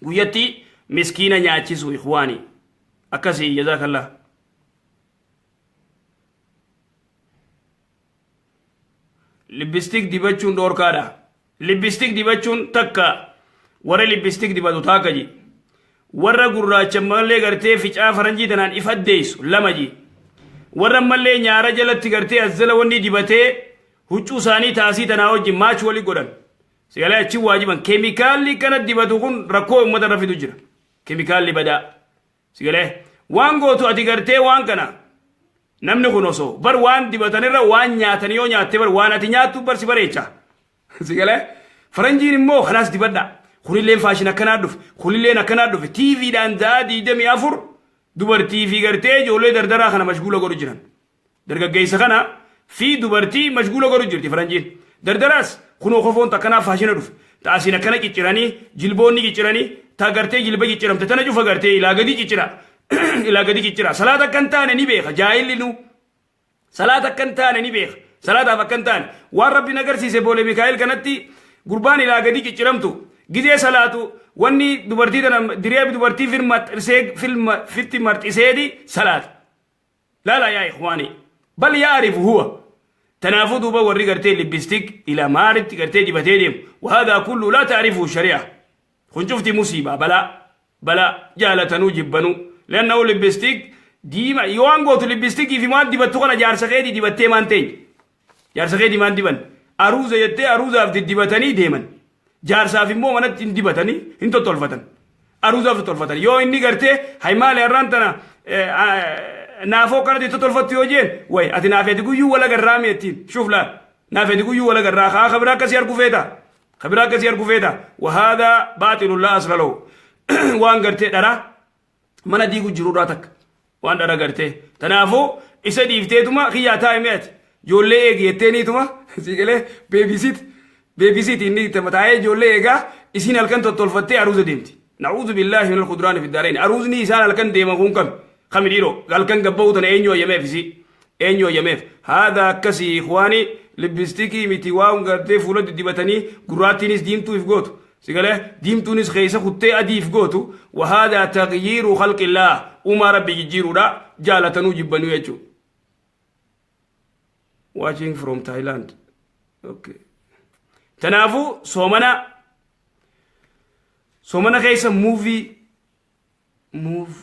Guyyatti miskiina nyaachisu, ikhwaani. Akkasii, jazaakallah. Lipstick dibachuun dhoorkaadha. Lipstick dibachuun takka warra lipstick dibatu taaka ji. Warra gurraacha mallee gartee ficaa faranjii tanaan if addeessu lama ji. Warra mallee nyaara jalatti gartee azzala wanni dibatee huccuu isaanii taasii tanaa wajjin match wali godhan. Sigalee achi waajiban keemikaalli kana dibatu kun rakkoo uummata irra fidu jira. Keemikaalli badaa. Sigalee waan gootu ati gartee waan kana namni kun osoo bar waan dibatanirra waan nyaatan yoo nyaatte, bar waan ati nyaattu bar si bareecha. Sigalee faranjiin immoo kanaas dibadha. Kunilleen fashion akkanaa dhufe, kunilleen akkanaa dhufe, TVdhaan da'a 24 dubartii fi gartee ijoollee dardaraa kana mashguula godhu jiran. Dargaggeessa kana fi dubartii mashguula godhu jirti faranjiin. Dardaraas kunoo kofoon takkanaa fashion dhufe. Taasiin akkana cicciranii, jilboonni cicciranii, ta gartee jilba cicciramte tana cufa gartee ilaa gadi ciccira. Ilaa gadi ciccira. Salaata akka hin taane ni beeka jaahilli nu. Salaata akka hin taane ni beeka. Salaataaf akka hin taane. Waan Rabbiin agarsiise boole Mikaa'el kanatti gurbaan ilaa gadi cicciramtu. Gizee salaatu wanni dubartii tana diree dubartii filma fitti marxiseeti salaata. Laala yaa ikhwaani. Bal yaarifu huwa. Tanaafuu duuba warri gartee lipstick ila maalitti gartee dibatee deemu. Wahadaa kullu laa taarifu shari'a. Kun cufti musiibaa balaa. Balaa jaalatanuu jibbanuu. Leannahu lipstick diima yoo waan gootu lipstickii fi waan dibattu kana jaarsa keetii dibattee maan teenya. Jaarsa keetii maan diban. Aruuza jettee aruuzaaf diddibatanii deeman. Jaarsaaf immoo manatti hin dibatanii hin tottolfatan. Aruuzaaf tottolfatan. Yoo inni gartee haymaale har'aan tana naafoo kanatti tottolfattu yoo jeen, way ati naafeeti guyyuu wala garraa mi'ettiin shuuf laal. Naafeeti guyyuu wala garraa haa kabiraa akkasii argu feeta. Kabiraa akkasii argu feeta. Wahaadaa baaxilu laa asla lahu. Waan gartee dharaa mana diigu jirurraa takka. Waan dhara gartee. Tanaafuu isa dhiifteetuma kiyyaa taa'e mi'ati. Ijoollee eegi jetteeniituma siigalee babysit babysit inni taa'ee ijoollee eegaa, isiin halkan tottolfattee aruuza deemti. Na'uudhu billaahi minal khudraani fi daarain. Aruuzni isaan halkan deeman kun kami? Kami dhiiroo? Halkan gabba'uu tana eenyu ayyameef isii? Eenyu ayyameef? Haadha akkasii, ikhwaanii, lipstickii miti waan gartee fuula diddibatanii gurraattiinis diimtuu if gootu. Sigalee diimtuunis keessa kuttee adii if gootu. Wahaadaa taqyiiru khalqillaa, uumaa rabbi jijjiiruudha, jaalatanuu jibbanuu jechuudha. Watching from Thailand. Okay. Tanaafuu soomana keessa movie move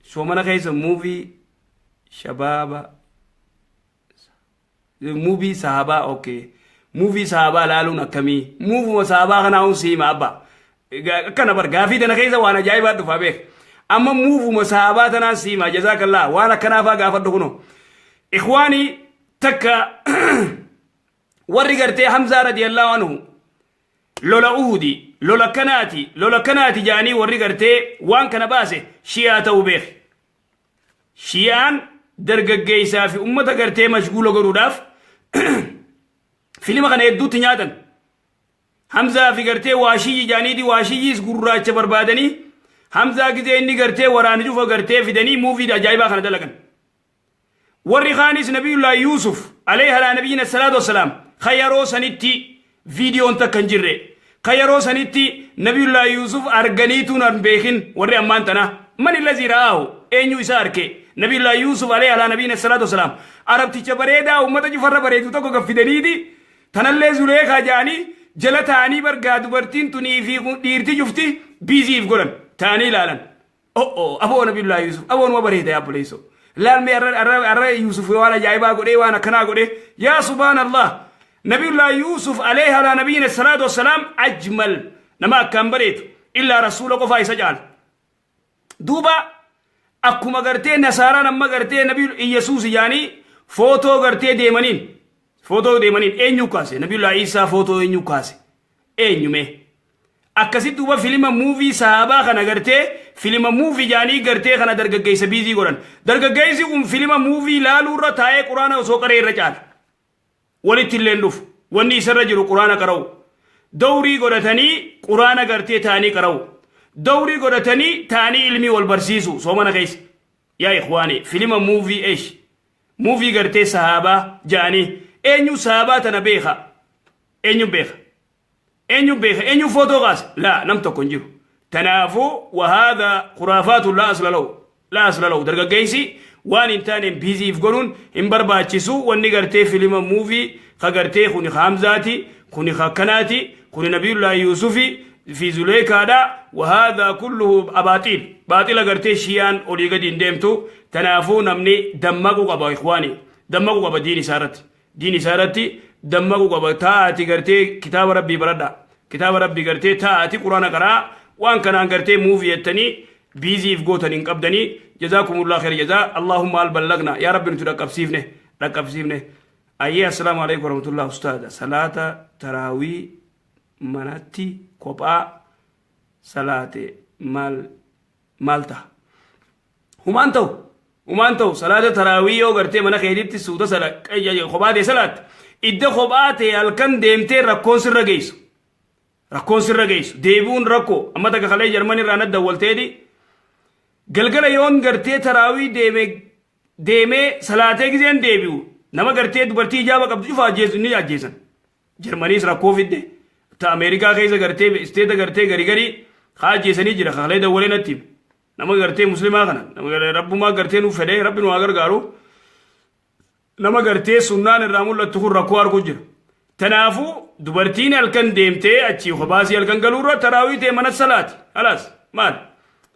soomana keessa movie shabaaba movie sahabaa, okay, movie sahabaa laaluun akkamii? Movie sahabaa kanaa hun siima abba akkana bar gaafii tana keessa waan ajaa'ibaa dhufaa beek. Amma movie sahabaa tanaan siima, jazaakallah, waan akkanaafaa gaafadhu. Kuno ikhwaanii, takka warri gartee Hamzaa radiyallahu anhu lola Uhudi, lola kanaati, lola kanaati jaanii warri gartee waan kana baase Shi'aa ta'uu beek. Shi'aan dargaggeessaa fi ummata gartee mashguula godhuudhaaf filima kana hedduutti nyaatan. Hamzaa fi gartee Waashiyyi jaaniiti, Waashiyyiis gurraacha barbaadanii Hamzaa gizee inni gartee waraana cufa gartee fidanii movie ajaa'ibaa kana dalagan. Warri kaanis Nabiyullaa Yuusuf alayhi alaa nabiyyiina salaatu wassalaam ka yeroo sanitti viidiyoon takka hin jirre, ka yeroo sanitti Nabiyullaa Yuusuf arganiituun hin beekin warri ammaan tana man illazii ra'aahu, eenyu isa arke? Nabiyullaa Yuusuf alayhi alaa nabiyyiina salaatu wassalaam arabticha bareedaa ummata cufarra bareedu tokko gaffidaniiti tanallee Zuleekaa jedhanii jala ta'anii bargaa dubartiin tunii fi dhiirti cufti busy if godhan ta'anii ilaalan. Oh, aboo Nabiyullaa Yuusuf aboo numa bareeda yaa obboleessoo. Laalmee arra arra arra Yuusuf waan ajaa'ibaa godhee waan akkanaa godhee, yaa subhaanallah. Nabiyullaa Yuusuf alayhi alaa nabiyyiina salaatu wassalaam ajmal Nama akkaan bareedu. Illaa Rasuula qofaa isa caala. Duuba akkuma gartee nasaaraan amma gartee Nabi Iyyasuus jaanii footoo gartee deemaniin, footoo deemaniin eenyu kaase? Nabiyullaa Iisaa footoo eenyu kaase? Eenyume? Akkasitti duuba filima movie sahaabaa kana gartee filima movie jaanii gartee kana dargaggeessa busy godhan. Dargaggeessi kun filima movie laaluurra taa'ee Quraana osoo qaree irra caala. Walitti illee dhufu. Wanni isarra jiru Quraana qara'u. Dawrii godhatanii Quraana gartee taa'anii qara'u. Dawrii godhatanii taa'anii ilmii wal barsiisu soomana keessa. Yaa ikhwaani, filima movie eesh. Movie gartee sahaabaa jaanii eenyu sahaabaa tana beeka? Eenyu beeka? Eenyu beeka? Eenyu footoo kaase? Laa, nam tokko hin jiru. Tanaafuu وهذا خرافات لا أصل له، لا أصل له. Dargaggeessi waan hin taaneen busy if godhuun hin barbaachisu. Wanni gartee filima movie ka gartee kuni ka Hamzaati, kuni ka kanaati, kuni Nabiyullaahi Yuusufi fi Zuleekaadha. وهذا كله أباطيل baaxila gartee Shiyaan olii gadi hin deemtu. Tanaafuu namni dammaquu qaba, ikhwaani, dammaquu qaba diin isaa irratti, diin isaa irratti dammaquu qaba. Taa'aati gartee kitaaba Rabbii baradha, kitaaba Rabbii gartee taa'aati Quraana qaraa. Waan kanaan gartee movie jettanii busy if gootan hin qabdanii. جزاكم الله خير جزاء. اللهم هل بلغنا. Yaa Rabbi, nuti dhaqqabsiifne, dhaqqabsiifne. Ayyee, السلام عليكم ورحمة الله. Ustaada, salaata taraawii manatti kophaa salaate maal maal ta'a? Humaan ta'u, humaan ta'u. Salaata taraawii yoo gartee mana keetitti suuta kophaa ta'e salaatte, idda kophaa ta'e halkan deemtee rakkoon sirra geessu, rakkoon sirra geessu, deebi'uun rakkoo. Amma takka kalee Jarman irraa nadda walteeti galgala yoon gartee taraawii deeme, deemee salaatee gizeen deebi'u, nama gartee dubartii ijaaba qabdu cufa ajjeesu ni ajjeesan. Jarmaniis rakkoo fidde. Ta Ameerikaa keessa gartee state gartee gari gari haa ajjeesanii jira. Kalee dawwalee natti hime. Nama gartee Muslimaa kana, nama Rabbumaa gartee nuuf fedhee, Rabbi nu haa gargaaru. Nama gartee sunnaan irraa mul'attu kun rakkoo arguu jira. Tanaafuu dubartiin halkan deemtee achii kophaasii halkan galuurra taraawii ta'e mana salaati. خلاص, maal?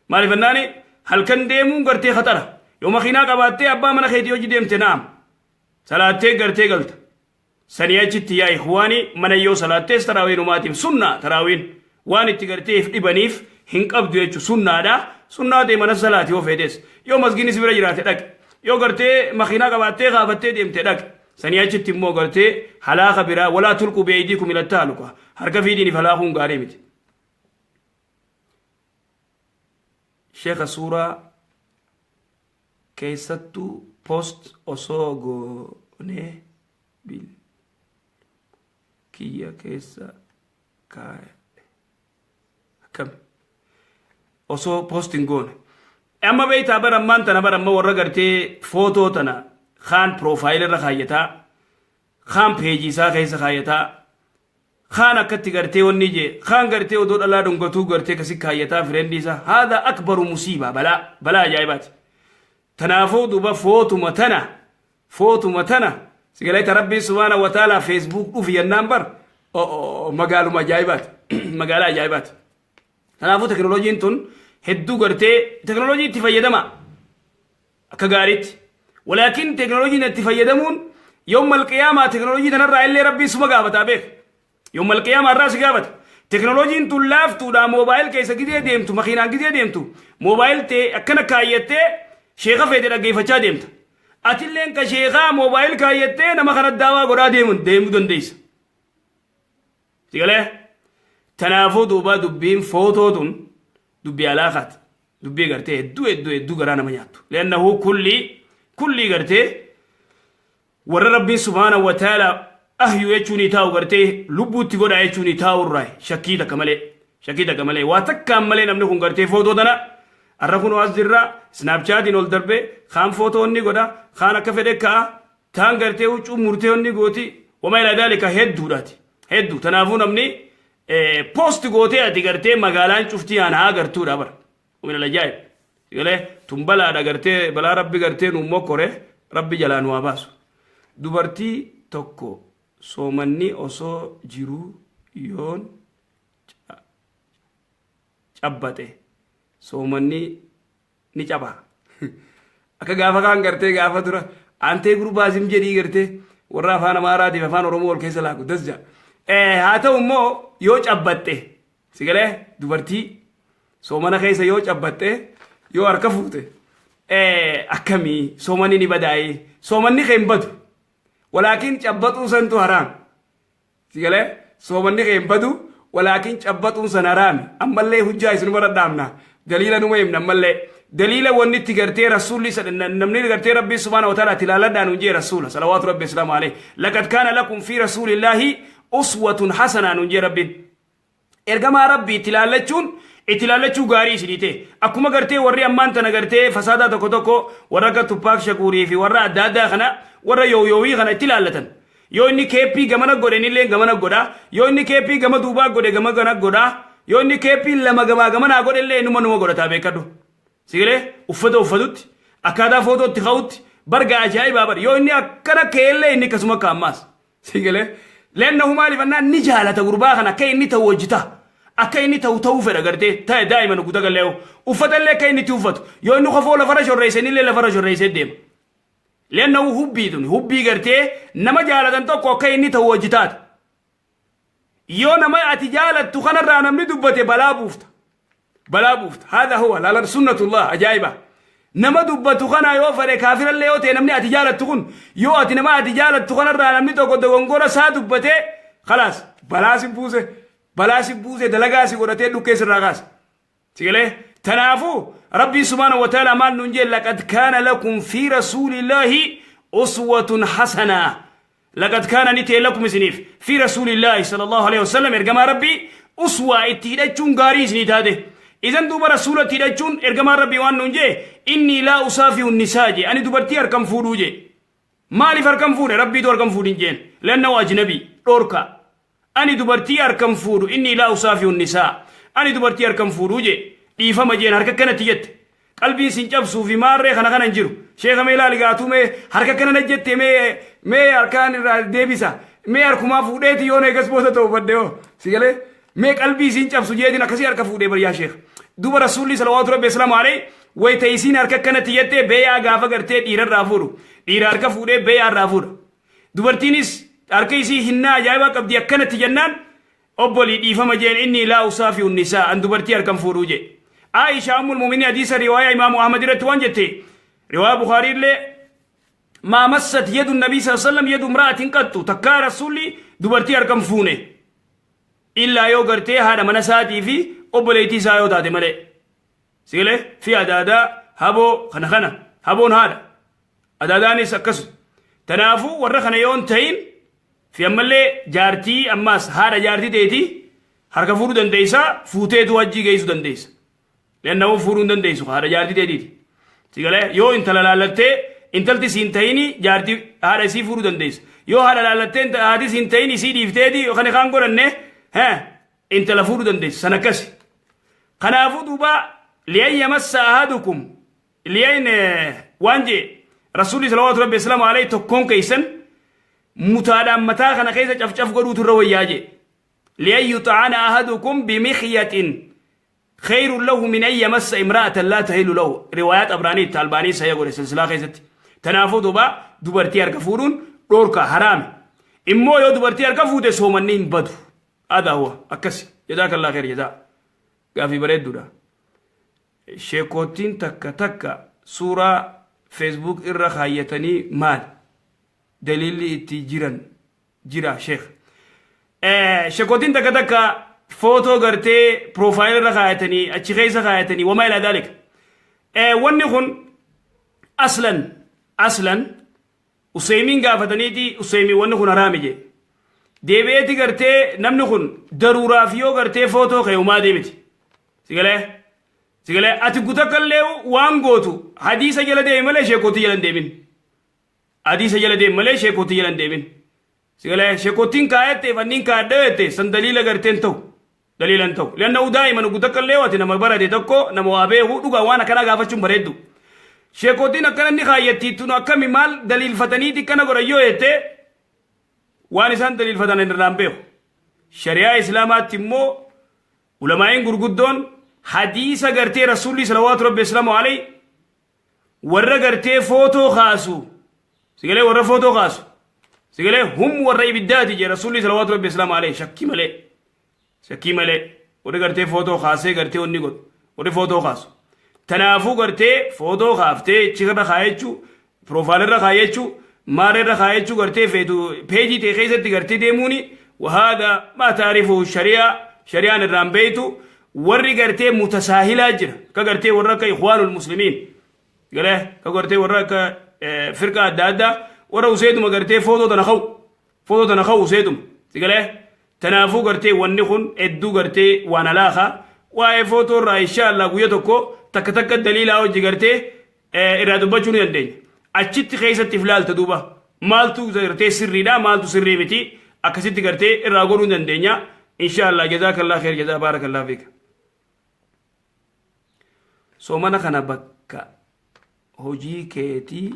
Maaliif jennaani, halkan deemuun gartee khatara. Yoo makiinaa qabaattee abbaa mana keetii hojii deemte, naam. Salaattee gartee galta. Sanii achitti, yaa ikhwaani, mana yoo salaattees taraawiin umaatiif sunnaa. Taraawiin waan itti gartee if dhibaniif hin qabdu jechuun sunnaadha. Sunnaa ta'e mana salaati yoo feetes. Yoo masgiinni si bira jiraate dhaqi. Yoo gartee makiinaa qabaattee kaafattee deemte dhaqi. Sanii achitti immoo gartee halaaka biraa. ولا تلقوا بأيديكم إلى التهلكة. Harka fiidiiniif halaakuun gaarii miti. Sheeka, suuraa keessattuu post osoo goonee bil kiyya keessa kaa'e akkami osoo post hin goone? Amma beektaa, bara ammaan tana, bara amma warra gartee footoo tana kaan profile irra kaayyataa, kaan peejii isaa keessa kaayyataa, kaan akkatti gartee wanni jee, kaan gartee odoo dhalaa dhungatuu gartee kasi kaayyataa friend isaa. هذا أكبر مصيبة. Balaa, balaa ajaa'ibaati. Tanaafuu duba footuma tana, footuma tana sigaleeta Rabbiin سبحانه وتعالى Facebook dhufi jennaan bar magaaluma ajaa'ibaati, magaalaa ajaa'ibaati. Kanaafuu teknooloojiin tun hedduu gartee teknooloojii itti fayyadama akka gaariitti. Walaakin teknooloojiin itti fayyadamuun يوم القيامة teknooloojii tanarraa illee Rabbiin suma gaafataa beek. يوم القيامة irraa si gaafata. Teknooloojiin tun laaftuudha. Mobile keessa gidee deemtu, makiinaan gidee deemtu, mobile ta'e akkana kaayyattee sheeka feete dhaggeeffachaa deemta. Atilleen ka sheekaa mobile kaayyattee nama kana daawaa godhaa deemuu dandeessa. Sigalee, tanaafuu duuba dubbiin footoo tun dubbii alaaqaati. Dubbii gartee hedduu hedduu hedduu garaa nama nyaattu. لأنه kulli kulli gartee warra Rabbiin سبحانه وتعالى ahyu jechuun taa'u gartee lubbuutti godha jechuun taa'u irraa shakkii takka malee, shakkii takka malee, waa takkaan malee namni kun gartee footoo tana har'a kun as jirra Snapchatiin ol darbe, kaan footoo inni godha, kaan akka fedhe ka'a, taan gartee huccuu murtee inni gooti, وما إلى ذلك hedduudhaati, hedduu. Tanaafuu namni post gootee ati gartee magaalaan cuftii aan haa gartuudha bara. ومن العجائب galee tun balaadha gartee, balaa Rabbi gartee nu mokkore, Rabbi jalaa nu haa baasu. Dubartii tokko soomanni osoo jiruu yoon cabbate soomanni ni caba? Akka gaafa kaan gartee gaafa dura antee gurbaa sim jedhii gartee warra Afaan Amaaraatiif Afaan Oromoo wal keessa laaku das ja'a. Haa ta'u immoo yoo cabbatte Sigalee dubartii soomana keessa yoo cabbatte, yoo harka fuute akkamii? Soomanni ni badaa'ee? Soomanni kee hin badu, walaakin cabbaxuu santu haraam. Sigalee soomanni kee hin badu, walaakin cabbaxuun san haraami. Ammallee hujjaa isinuma dhadhaamna, daliila numa himna. Ammallee daliila wanni itti gartee rasuulli, namni gartee Rabbii سبحانه وتعالى itti ilaaladhaan nun jee rasuula صلوات ربي وسلامه عليه. لقد كان لكم في رسول الله أسوة حسنة nun jee Rabbiin. Ergamaa Rabbii itti ilaallachuun itti ilaallachuu gaarii isinii ta'e. Akkuma gartee warri ammaan tana gartee fasaadaa tokko tokko, warra akka Tupac Shakuurii fi warra adda addaa kana, warra yooyoowii kana itti ilaallatan. Yoo inni keeppii gamana godhe, innillee gamana godha. Yoo inni keeppii gama duubaa godhe, gama gana godha. Yoo inni keeppii lama gamaa gamanaa godhe illee numa godhataa beekadhu. Sigalee uffata uffatutti, akkaataa footootti ka'utti barga ajaa'ibaa bar. Yoo inni akkana ka'ellee, inni akkasuma akka ammaas. Sigalee leennahu maaliif annaan ni jaalata gurbaa kana, akka inni ta'u hojjeta. Akka inni ta'u ta'uu fedha gartee ta'e daa'ima guuta gallee uffata illee akka inni itti uffatu. Yoo inni kofoo lafarra shorreesse, inni illee lafarra shorreessee deema. Leennahu hubbii tuni hubbii gartee nama jaalatan tokko akka inni ta'u hojjetaata. Yoo nama ati jaalattu kanarraa namni dubbate, balaa buufta. Balaa buufta. هذا هو laalan سنة الله ajaa'iba. Nama dubbatu kana yoo fedhe kaafirallee yoo ta'e, namni ati jaalattu kun, yoo ati nama ati jaalattu kanarraa namni tokko dogongora isaa dubbate, خلاص balaa si buuse, balaa si buuse, dalagaa si godhatee dhukkee sirraa kaasa. Sigalee tanaafuu Rabbii سبحانه وتعالى maal nuun jee? لقد كان لكم في رسول الله أسوة حسنة. لقد كان ni ta'e لكم isiniif في رسول الله صلى الله عليه وسلم ergamaa Rabbii uswaa itti hidhachuun gaarii isinii taate. Idan duuba rasuulatti hidhachuun, ergamaan Rabbii waan nuun jee, إني لا أصافح النساء jee, ani dubartii harkan fuudhuu jee. Maaliif harkan fuudhe? Rabbiitu harkan fuudhin jeen. لأنه أجنبي dhoorka. Ani dubartii harkan fuudhu, إني لا أصافح النساء, ani dubartii harkan fuudhuu jee, dhiifama jeen. Harka kanatti jette qalbiin sin cabsuu fi maarree kana kana hin jiru. Sheeka, mee ilaali gaatuu, mee harka kana na jette, mee harkaan irraa deebisa, mee harkumaa fuudheeti yoon eegas booda ta'u badde hoo. Si galee mee qalbii siin cabsu jeetiin akkasii harka fuudhee bariyaa sheeka. Duuba rasuulli صلوات ربي وسلامه عليه wayita isiin harka kanatti jettee beeyaa gaafa gartee dhiirarraa fuudhu, dhiira harka fuudhee beeyaa irraa fuudha. Dubartiinis harka isii hinnaa ajaa'ibaa qabdi. Akkanatti jennaan, obbolii dhiifama jeen, إني لا أصافح النساء, an dubartii harkan fuudhuu jee. Aisha أم المؤمنين hadiisa riwaayaa Imaamu Ahmad irratti waan jette, riwaayaa Bukaarii illee, ما مست يد النبي صلى الله عليه وسلم يد امرأة قط, takkaa rasuulli dubartii harkan fuune, illaa yoo gartee haadha mana isaatii fi obboleettii isaa yoo taate malee. Sigalee fi adaadaa haboo kana kana haboon haadha adaadaanis akkasu. Tanaafuu warra kana yoon ta'in fi ammallee jaartii, ammaas haadha jaartii ta'eeti harka fuudhuu dandeessa, fuuteetu hajjii geessuu dandeessa. Lennawuu fuudhuu hin dandeessu haadha jaartii ta'eetiiti. Sigalee yoo intala laallattee intalti siin ta'ini, jaartii haadha isii fuudhuu dandeessa. Yoo haadha laallattee haati siin ta'in isii dhiifteeti yookaan kaan godhanne intala fuudhuu dandeessa san akkasi. Kanaafuu duuba لأن يمس أحدكم لأن waan jee rasuulli صلوات ربي وسلامه عليه, tokkoon keeysan mutaadhaan mataa kana keessa cafcaf godhuutu irra wayyaa jee. لأن يطعن أحدكم بمخيط خير له من أن يمس امرأة لا تحل له. Riwaayaa Xabraanii itti Albaanii sayya godhe silsilaa keessatti. Tanaafuu duuba dubartii harka fuudhuun dhoorka, haraami. Immoo yoo dubartii harka fuute soomanni hin badu. هذا هو akkasi. جزاك الله خير جزاء, gaafii bareedduudha. Sheekootiin takka takka suuraa Facebook irra kaayyatanii maal daliilli itti jiran jira, sheek? Sheekootiin takka takka footoo gartee profile irra kaayatanii, achi keessa kaayatanii وما إلى ذلك. Wanni kun أصلا أصلا Useymiin gaafataniiti, Useymiin wanni kun haraami jee. Deebi'eeti gartee namni kun daruuraaf yoo gartee footoo ka'e umaa deemiti. Sigalee sigalee ati gutakkallee waan gootu hadiisa jala deemi malee sheekootii jala hin deemin. Hadiisa jala deemi malee sheekootii jala hin deemin. Sigalee sheekootiin kaayatteef anniin kaadhee jette san daliila garteen ta'u. Daliila hin ta'u. لأنه دائما gutakkallee ati nama barate tokko, nama waa beeku dhugaa waan akkanaa gaafachuun bareeddu. Sheekootiin akkana inni kaayyattiittun akkami, maal daliilfataniiti akkana godhan yoo jette, waan isaan daliilfatan irraan beeku. Shari'aa Islaamaatti immoo ulamaa'iin gurguddoon hadiisa gartee rasuulli صلوات ربي وسلامه عليه warra gartee footoo kaasu, sigalee warra footoo kaasu, sigalee hum warra ibiddaati jee rasuulli صلوات ربي وسلامه عليه, shakkii malee, shakkii malee. Warri gartee footoo kaasee gartee wanni godhu. Warri footoo kaasu. Tanaafuu gartee footoo kaaftee chirra kaayachuu, profile irra kaayachuu, maal irra kaayachuu gartee feetu peejii ta'e keessatti gartee deemuuni وهذا ما تعرفه الشريعة, shari'aan irraan beeytu. Warri gartee mutasaahilaa jira ka gartee warra akka Ikhwaanul Muslimiin galee ka gartee warra akka firqa adda addaa, warra useetuma gartee footoo tana ka'u, footoo tana ka'u useetuma si galee. Tanaafuu gartee wanni kun hedduu gartee waan alaakaa. Waa'ee footoo irraa insha Allah guyya tokko takka takka daliilaa hojii gartee irraa dubbachuu ni dandeenya. Achitti keessatti filaalta duuba maaltu gartee sirriidha, maaltu sirrii miti, akkasitti gartee irraa godhuu ni dandeenya insha Allah. جزاك الله خير جزاء, بارك الله فيك. Soomana kana bakka hojii keetii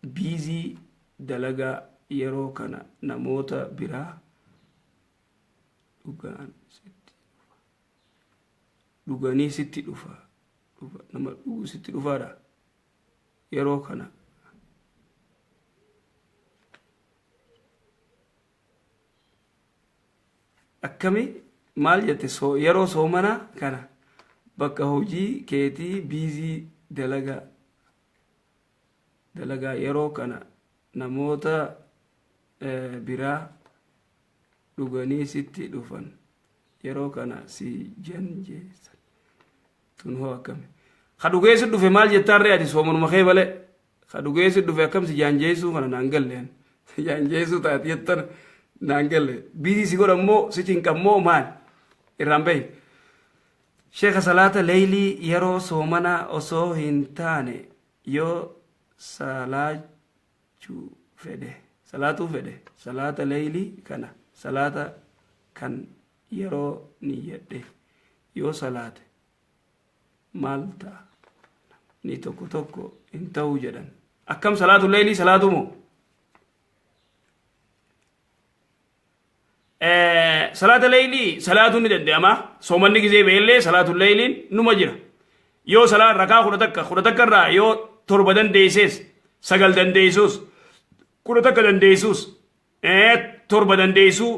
busy dalagaa, yeroo kana namoota biraa dhugaan sitti dhufa, dhuganii sitti dhufa, dhufa nama dhugu sitti dhufaadha yeroo kana. Akkami, maal jette? Yeroo soomana kana bakka hojii keetii busy dalagaa dalagaa, yeroo kana namoota biraa dhuganii sitti dhufan, yeroo kana si janjeessan tun hoo akkami? Ka dhugee si dhufe maal jettaarree ati? Soomanuma kee malee ka dhugee si dhufe akkam si jaanjeessuu kana naan galleen. Si jaanjeessuu taate jettan naan galle. Busy si godha immoo, si cinqammoo, maal irraan bahi. Sheeka, salaata leeylii yeroo soomanaa osoo hin taane yoo salaachuu fedhe, salaatuu fedhe, salaata leeylii kana salaata kan yeroo niyyadhe yoo salaate maal ta'a? Ni tokko tokko hin ta'uu jedhan. Akkam, salaatu leeylii salaatu moo? Salaata leeylii salaatuun ni danda'ama. Soomanni gizee beellee salaatu leeyliin numa jira. Yoo salaa rakaa 11, 11 irraa yoo torba dandeessees, sagal dandeessuus, 11 dandeessuus, torba dandeessuu,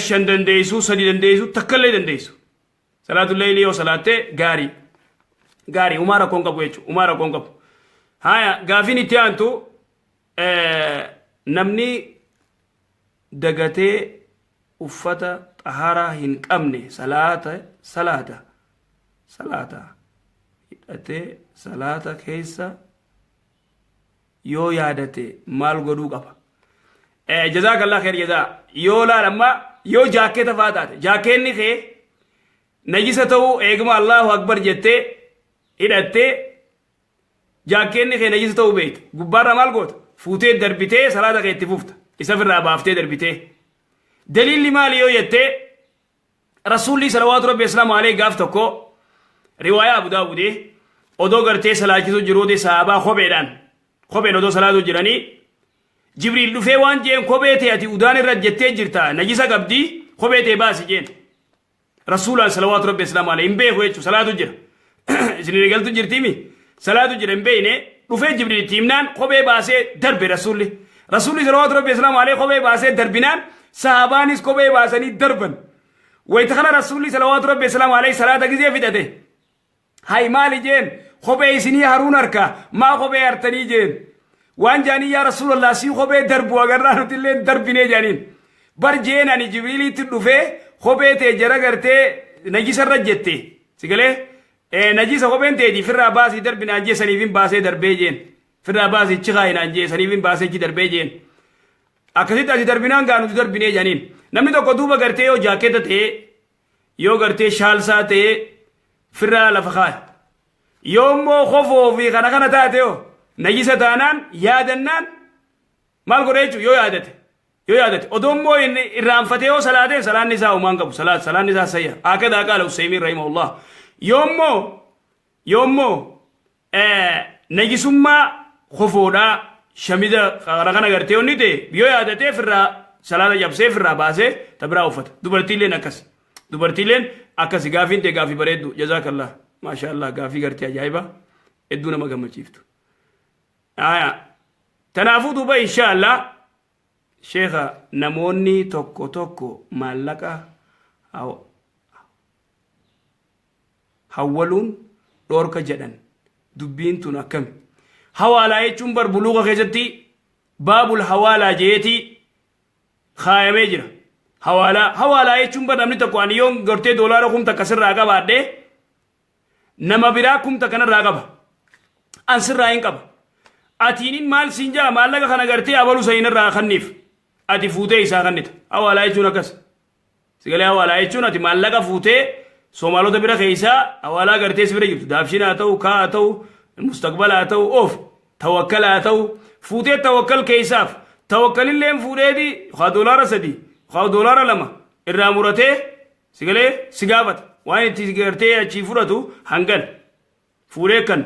shan dandeessuu, sadi dandeessuu, takkallee dandeessu. Salaatu leeylii yoo salaatte gaarii. Gaarii, umaa rakkoon qabu jechuudha. Umaa rakkoon qabu. Haya, gaafiin itti aantu, namni dagatee uffata xaharaa hin qabne salaata hidhatee salaata keessa yoo yaadate maal godhuu qaba? جزاك الله خير جزاء. Yoo laal, amma yoo jaakkeeta faa taate, jaakkeenni kee najisa ta'uu eeguma الله أكبر jettee hidhattee, jaakkeenni kee najisa ta'uu beekta. Gubbaarra maal goota? Fuutee darbitee salaata kee itti fufta. Isa firraa baaftee darbitee. Daliilli maali yoo jettee, Rasuulli صلوات ربي وسلامه عليه gaaf tokko, riwaayaa Abu Daawudii, odoo gartee salaachisu jiruuti sahabaa kopheedhaan, kopheen odoo salaatu jiranii, Jibriil dhufee waan jeen: "Kophee ta'e ati udaan irra jettee jirta, najisa qabdi, kophee ta'e baasi" jeen. Rasuulaan صلوات ربي وسلامه عليه hin beeku jechuudha, salaatu jira. Isin eegaltu jirtiimi, salaatu jira, hin beekne. Dhufee Jibriil itti himnaan kophee baasee darbe Rasuulli. Rasuulli صلوات ربي وسلامه عليه kophee baasee darbinaan sahabaanis kophee baasanii darban. Wayita kana Rasuulli صلوات ربي وسلامه عليه salaata gizee fixate. "Hay, maali?" jeen. "Kophee isinii haruun harka, maa kophee hartanii?" jeen. Waan jaanii: "Yaa Rasuulallah, sii kophee darbu agarraa nuti illee darbinee" jaaniin. "Bar," jeen, "ani Jibriiliitti dhufee kophee ta'e jara gartee najisarra jette. Si galee najisa kopheen ta'eeti firraa baasii darbinaan jee, saniifin baasee darbee" jeen. "Firraa baasii chikaayinaan jee, saniifin baasee chi darbee" jeen. "Akkasitti ati darbinaan gaa nuti darbinee" jaaniin. Namni tokko duuba gartee yoo jaakkeetta ta'ee, yoo gartee shaalsaa ta'ee, firraa lafa kaaya. Yoo immoo kofoo fi kana kana taate, yoo najisa taanaan yaadannaan maal godha jechuudha? Yoo yaadate, yoo yaadate, odoo immoo inni irraanfatee yoo salaatee, salaanni isaa homaan qabu, salaanni isaa sayya. هكذا قال Usaymiin رحمه الله. Yoo immoo najisummaa kofoodhaa, shamiza kana kana gartee onni ta'e, yoo yaadatee firraa salaata cabsee firraa baasee ta biraa uffata. Dubartiileen akkas, dubartiileen akkasi. Gaafiin ta'e gaafii bareeddu, جزاك الله, ما شاء الله, gaafii gartee ajaa'iba hedduu nama gammachiiftu. Aya, tanaafuu duuba insha Allah. Sheekha, namoonni tokko tokko maallaqa Hawwaluun dhoorka jedhan. Dubbiin tun akkami? Hawaalaa jechuun bar buluuga keessatti baabul hawaalaa jeeti kaayamee jira. Hawaalaa hawaalaa jechuun bar namni tokko ani yoon gartee doolaara 1000 sirraa qabaadhe, nama biraa 1000 narraa qaba. An sirraa hin qaba. Atiinin maal siin jaa? Maallaqa kana gartee abaluu saniin irraa kanniif. Ati fuutee isaa kannita. Hawaalaa jechuun akkas. Sigalee, hawaalaa jechuun ati maallaqa fuutee Soomaalota bira keessaa hawaalaa gartee si bira jirtu. Dahabshiil haa ta'u, kaa haa ta'u, Mustaqbala haa ta'u, oof, Tawakkal haa ta'u, fuutee Tawakkal keessaaf. Tawakkalilleen fuudheeti haa $3, haa $2 irraa muratee, sigalee, si gaafata. Waan itti gartee achii fudhatu hangan. Fuudhee kan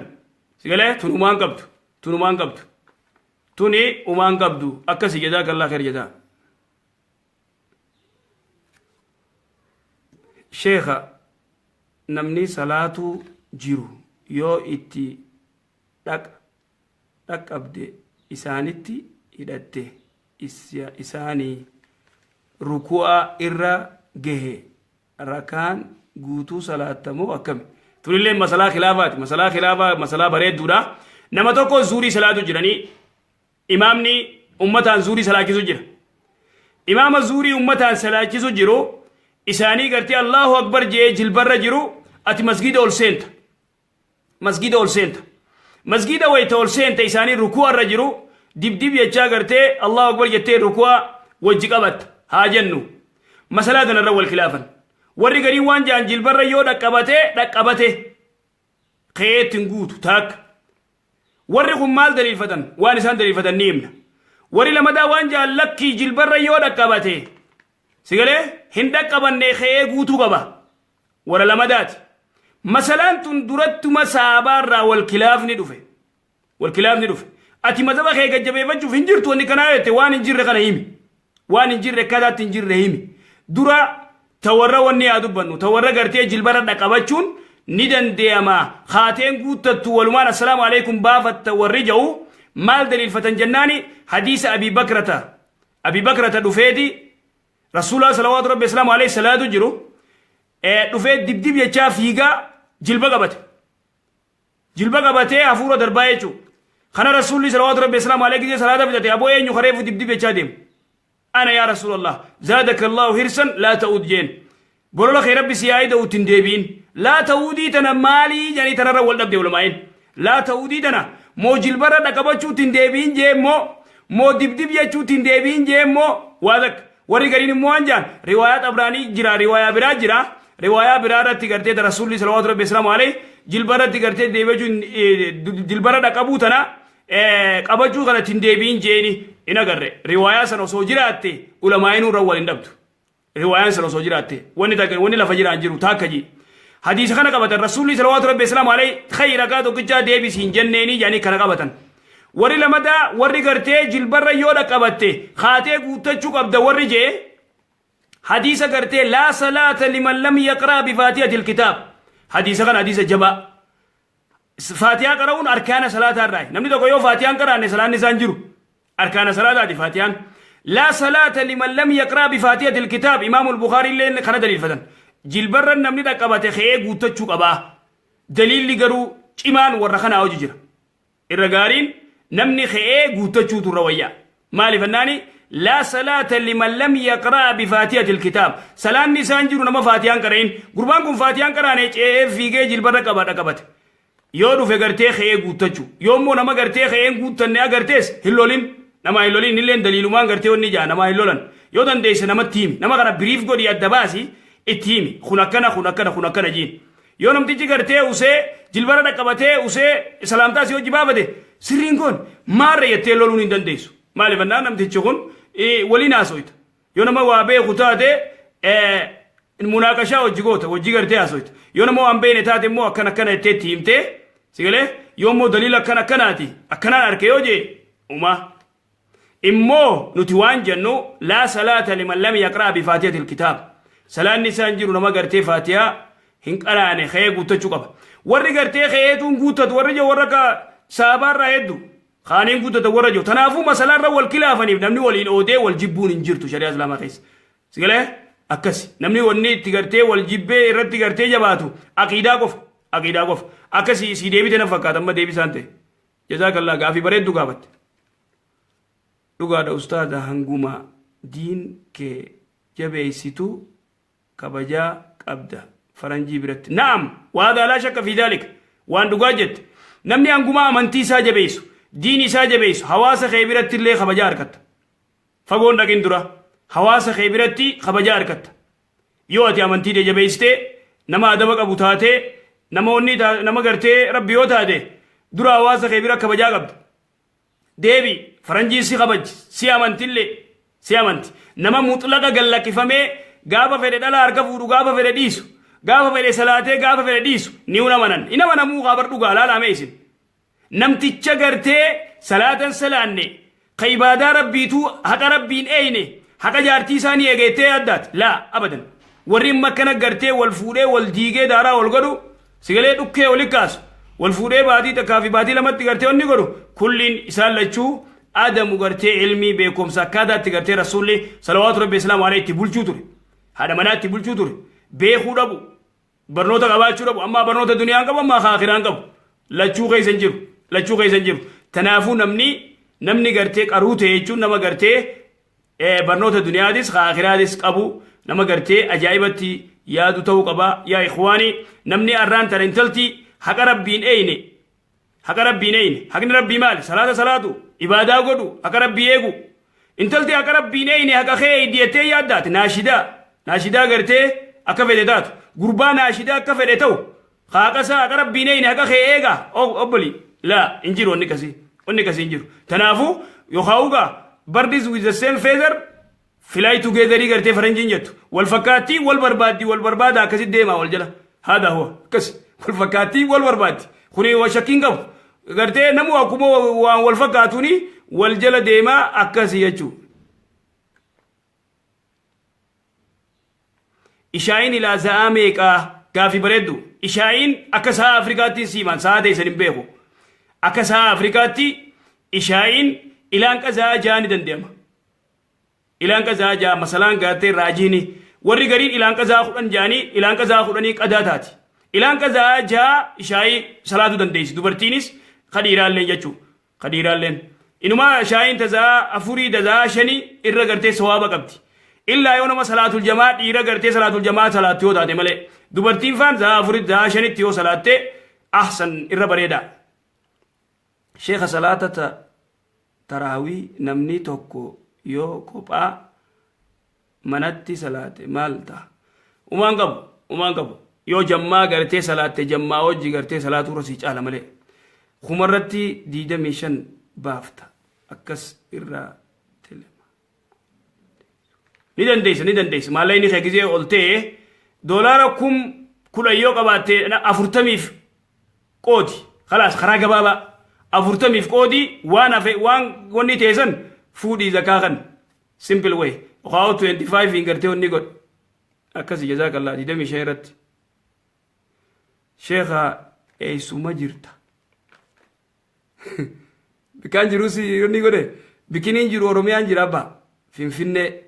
sigalee tunumaan qabdu. Tunumaan qabdu. Tuni umaan qabdu. Akkasi, jazaakallaa khair jazaa. Sheekha, namni salaatuu jiru yoo itti dhaqqabde, isaanitti hidhatte, isaanii ruku'aa irra gahe, rakaan guutuu salaattamoo akkami? Tunillee masalaa khilaafaati. Masalaa khilaafaa, masalaa bareedduudha. Nama tokko zuurii salaatu jiranii, imaamni ummataan zuurii salaachisu jira. Imaama zuurii ummataan salaachisu jiru, isaanii gartee Allahu Akbar jee jilbarra jiru, ati masgiida ol seenta. Masgiida ol seenta. Masgiida wayita ol seenta, isaanii ruku'a irra jiru, dibdib jechaa gartee Allahu Akbar jettee ruku'a wajji qabatta haa jennu. Masalaa tanarra wal khilaafan. Warri garii waan jaan, jilbarra yoo dhaqqabate dhaqqabate ka'eetti hin guutu taakka. Warri kun maal daliilfatan? Waan isaan daliilfatan ni himna. Warri lamadaa waan jaan, lakkii, jilbarra yoo dhaqqabate, sigalee, hin dhaqqabanne, ka'ee guutuu qaba. Warra lamadaati. Masalaan tun durattuma saabaarraa wal khilaafni dhufe. Wal khilaafni dhufe. Ati mazhaba kee gajjabeeffachuuf hin jirtu wanni kanaa jette, waan hin jirre kana himi. Waan hin jirre, akkataatti hin jirre himi. Dura ta warra wanni haa dubbannu, ta warra gartee jilbarra dhaqabachuun ni dandeeyama. Kaateen guuttattu, walumaan assalaamu alaikum baafatta warri ja'u maal daliilfatan jennaani, hadiisa Abii Bakrata. Abii Bakrata dhufeeti Rasuulaa salawaatu rabbi asalaamu alayhi salaatu jiru dhufee dibdib jechaa fiigaa jilba qabate. Jilba qabatee hafuura darbaa jechuudha. Kana Rasuulli salawaatu rabbi asalaamu alayhi gisee salaata fixate, aboo, eenyu kareefu dibdib jechaa deemu? Ana yaa Rasuulallah. Zaadaka Allahu hirsan laa ta'ud jeen. Bolola kee rabbi si yaa'ii da'uutti hin deebi'in. Laa ta'uudii tana maalii jedhanii tanarra wal dhabde ulamaa'in. Laa ta'uudii tana moo jilbarra dhaqabachuutti hin deebi'in jee moo dibdib jechuutti hin deebi'in jee moo waa takka. Warri gariin immoo waan jaan, riwaayaa Xabraanii jira, riwaayaa biraa jira. Riwaayaa biraa irratti gartee Rasuulli salawaatu rabbi asalaamu alayhi jilba irratti gartee deebi'uu, jilbarra dhaqabuu tana qabachuu kanatti hin deebi'in jeeni hin agarre. Riwaayaa sana osoo jiraatte ulamaa'inuu irra wal hin dhabdu. Riwaayaan sana osoo jiraatte wanni takka wanni lafa jiraan jiru taakka ji. Hadiisa kana qabatan, Rasuulli salawaatu rabbi asalaamu alayhi khayra kaa tokkichaa deebisi hin jenneeni jedhanii kana qabatan. Warri lamadaa, warri gartee jilbarra yoo dhaqqabatte kaatee guuttachuu qabda warri jee, hadiisa gartee laa salaata liman lam yaqraa bifaatihatil kitaab. Hadiisa kana, hadiisa jabaa. Faatihaa qara'uun arkaana salaataa irraa. Namni tokko yoo faatihaan qaraanne salaanni isaan jiru. Arkaana salaataati faatihaan. Laa salaata liman lam yaqraa bifaatihatil kitaab, Imaamul Bukaarii illee kana daliilfatan. Jilbarra namni dhaqqabate ka'ee guuttachuu qabaa. Daliilli garuu cimaan warra kanaa hojii jira. Irra gaariin namni ka'ee guuttachuutu irra wayyaa. Maaliif jennaani, laa salaata liman lam yaqraa bifaatihatil kitaab. Salaanni isaan jiru nama faatiyaan qara'in. Gurbaan kun faatiyaan qaraane, ce'ee fiigee jilbarra qaba dhaqabate. Yoo dhufe gartee ka'ee guuttachuu. Yoo immoo nama gartee ka'een guuttanne agartees hin lolin. Namaa hin lolin, illeen daliilumaan gartee wanni jaa namaa hin lolan. Yoo dandeesse namatti himi. Nama kana biriif godhii adda baasi itti himi. Kun akkana, kun akkana, kun akkana jiin. Yoo namtichi gartee usee jilbara dhaqqabatee usee salaamtaa si hojii baafate, sirriin kun maarra jettee loluun hin dandeessu. Maaliif jennaan, namtichi kun waliin haasoyta. Yoo nama waa beeku taate munaaqashaa hojii goota, hojii gartee haasoyta. Yoo nama waan beekne taate immoo akkana akkana jettee itti himtee, sigalee, yoo immoo daliila akkana akkanaati akkanaan arke yoo jee umaa. Immoo nuti waan jennu, laa salaata liman lam yaqraa bifaatihatil kitaab. Salaanni isaan jiru nama gartee faatihaa hin qaraane, ka'ee guuttachuu qaba. Warri gartee ka'eetuun guuttatu warri jiru, warra akka saabaarraa hedduu kaaniin guuttatan warra jiru. Tanaafuu masalaarra wal kilaafaniif namni waliin oodee wal jibbuun hin jirtu shari'aa islaamaa keessa. Sigalee, akkasi namni wanni itti gartee wal jibbee irratti gartee jabaatu aqiidaa qofa. Aqiidaa qofa. Akkasii sii deebite na fakkaata amma deebisaan ta'e. Jazaakallaa, gaafii bareeddu gaafatte. Dhugaadha ustaaza, hanguma diin kee jabeessitu kabajaa qabda faranjii biratti. Na'am, وهذا لا شك في ذلك. Waan dhugaa jette. Namni hanguma amantii isaa jabeessu, diin isaa jabeessu, hawaasa kee biratti illee kabajaa argatta. Fagoon dhaqin dura hawaasa kee biratti kabajaa argatta. Yoo ati amantii kee jabeessitee, nama adaba qabu taatee, namoonni nama gartee rabbi yoo taate, dura hawaasa kee bira kabajaa qabda. Deebi faranjiin si kabaji, si amantillee si amanti. Nama mutlaqa gallakkifamee gaafa fedhe dhala harka fuudhu, gaafa fedhe dhiisu, gaafa fedhe salaatee, gaafa fedhe dhiisu ni amanan. Hin amanamuu kaabar dhugaa laalame isin. Namticha gartee salaatan salaanne, ka ibaadaa rabbiituu haqa rabbiin eeyne, haqa jaartii isaanii eegeettee addaati. Laa abadan. Warri imma akkana gartee wal fuudhee wal diigee daaraa wal godhu, sigalee dhukkee oli kaasu, wal fuudhee baatii takkaa fi baatii lamatti gartee onni godhu, kulliin isaan lachuu adamu gartee ilmii beekumsa akkaataatti gartee rasuulli salawaatu rabbi islaamu alayhi itti bulchuu ture, haadha manaa itti bulchuu ture, beekuu dhabu, barnoota qabaachuu dhabu. Ammaa barnoota duniyaan qabu, ammaa akiraan qabu, lachuu keessa hin jiru, lachuu keessa hin jiru. Tanaafuu namni gartee qaruu ta'e jechuun nama gartee barnoota duniyaatis akiraatis qabu, nama gartee ajaa'ibatti yaadu ta'uu qaba. Yaa ikhwaanii, namni arraan tana intalti haqa rabbiin eeyne, haqa rabbiin eeyne. Haqni rabbii maali? Salaata salaatu, ibaadaa godhu, haqa rabbii eegu. Intalti haqa rabbiin eeyne haqa kee eeydi yaaddaati? Naashidaa naashidaa gartee akka fedhe taatu, gurbaa naashidaa akka fedhe ta'u, haqa isaa haqa rabbiin eeyne haqa kee eega obboli? Laa, hin jiru wanni kasii, wanni kasii hin jiru. Tanaafuu yookaan ugaa birds with the same feather fly together gartee faranjiin jettu, wal fakkaattii wal barbaaddi, wal barbaada, akkasitti deemaa wal jala. Haadha huwa akkas wal fakkaattii wal barbaaddi. Kuni wa shakkiin qabu, gartee namu akkuma waan wal fakkaatuuni wal jala deemaa akkasii jechuu. Ishaayin ilaa sa'aa meeqaa? Gaafii bareeddu. Ishaayin akka sa'a Afrikaatti siimaan sa'a ta'e san hin beeku. Akka sa'a Afrikaatti ishaayin ilaan qasaa 6 ni danda'ama. Ilaan qasaa 6 masalaan gaattee raajiini. Warri gariin ilaan qasaa 10 jaanii, ilaan qasaa 10 qadaa taati. Ilaan qasaa 6 ishaayii salaatu dandeessi. Dubartiinis kadhiiraalleen jechuu. Kadhiiraalleen. Inumaa ishaayiin tazaa 4 tazaa 5 irra gartee sawaaba qabdi. Illaa yoo nama salaatul jamaa, dhiira gartee salaatul jamaa salaattu yoo taate malee. Dubartiin faan za'a 4 za'a 5tti yoo salaatte ahsan, irra bareeda. Sheekha, salaata taraawii namni tokko yoo kophaa manatti salaate maal ta'a? Umaan qabu, umaan qabu. Yoo jammaa gartee salaatte, jammaa hojii gartee salaatuu irra sii caala malee. Kumarratti 25 baafta. Akkas irraa tilma. Ni dandeessa, ni dandeessa. Maallaqni kee gizee ol ta'e, doolaara 10,000 yoo qabaatte, 40f qoodi. Khalaas, karaa gabaabaa. 40f qoodi, waan hafe, waan wanni ta'e san fuudhii zakaa kan. Simple way. Yookaan 25 hin gartee wanni godhe. Akkasi, jazakallah, 25 irratti. Sheekha, eessuma jirta? Bikkaan jirus inni godhe, bikkiniin jiru Oromiyaan jira abbaa. Finfinnee,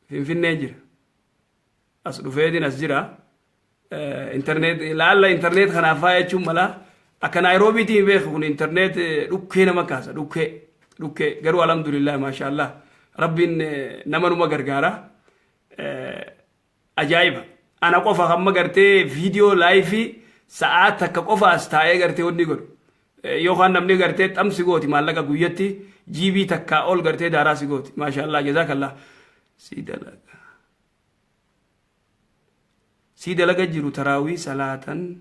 Finfinneen jira. As dhufeetiin as jira. Internet laalla, internet kanaaf faa jechuun mala akka Naayiroobiitiin beeku kun internet dhukkee nama kaasa, dhukkee dhukkee. Garuu alhamdulillah, maashaallah, rabbiin nama numa gargaara. Ajaa'iba. Ana qofa hamma gartee viidiyoo live sa'aa takka qofa as taa'ee gartee wanni godhu. Yookaan namni gartee xamsi gooti, maallaqa guyyatti GB takkaa ol gartee daaraa si gooti. Maashaallah, jazaakallah. Si dalaga. Si dalaga jiru taraawii salaatan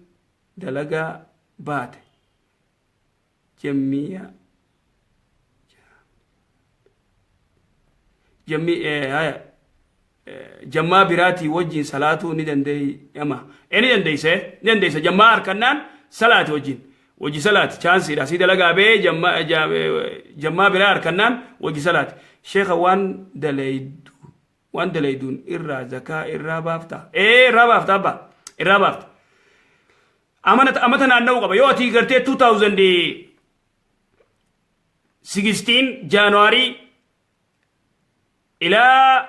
dalagaa baate. Jammiya. Jammi haya. Jammaa biraatii wajjin salaatuu ni dandeeyama. Ni dandeeyse, ni dandeeysa. Jammaa harkannaan salaati wajjin. Wajji salaati chaansiidha. Si dalagaa bee jammaa biraa harkannaan wajji salaati. Sheekha, waan dalayduun irraa zakaa irraa baafta? Ee, irraa baafta abbaa, irraa baafta. Amana amata naanna'uu qaba. Yoo ati gartee 2016 Jaanuwaarii ilaa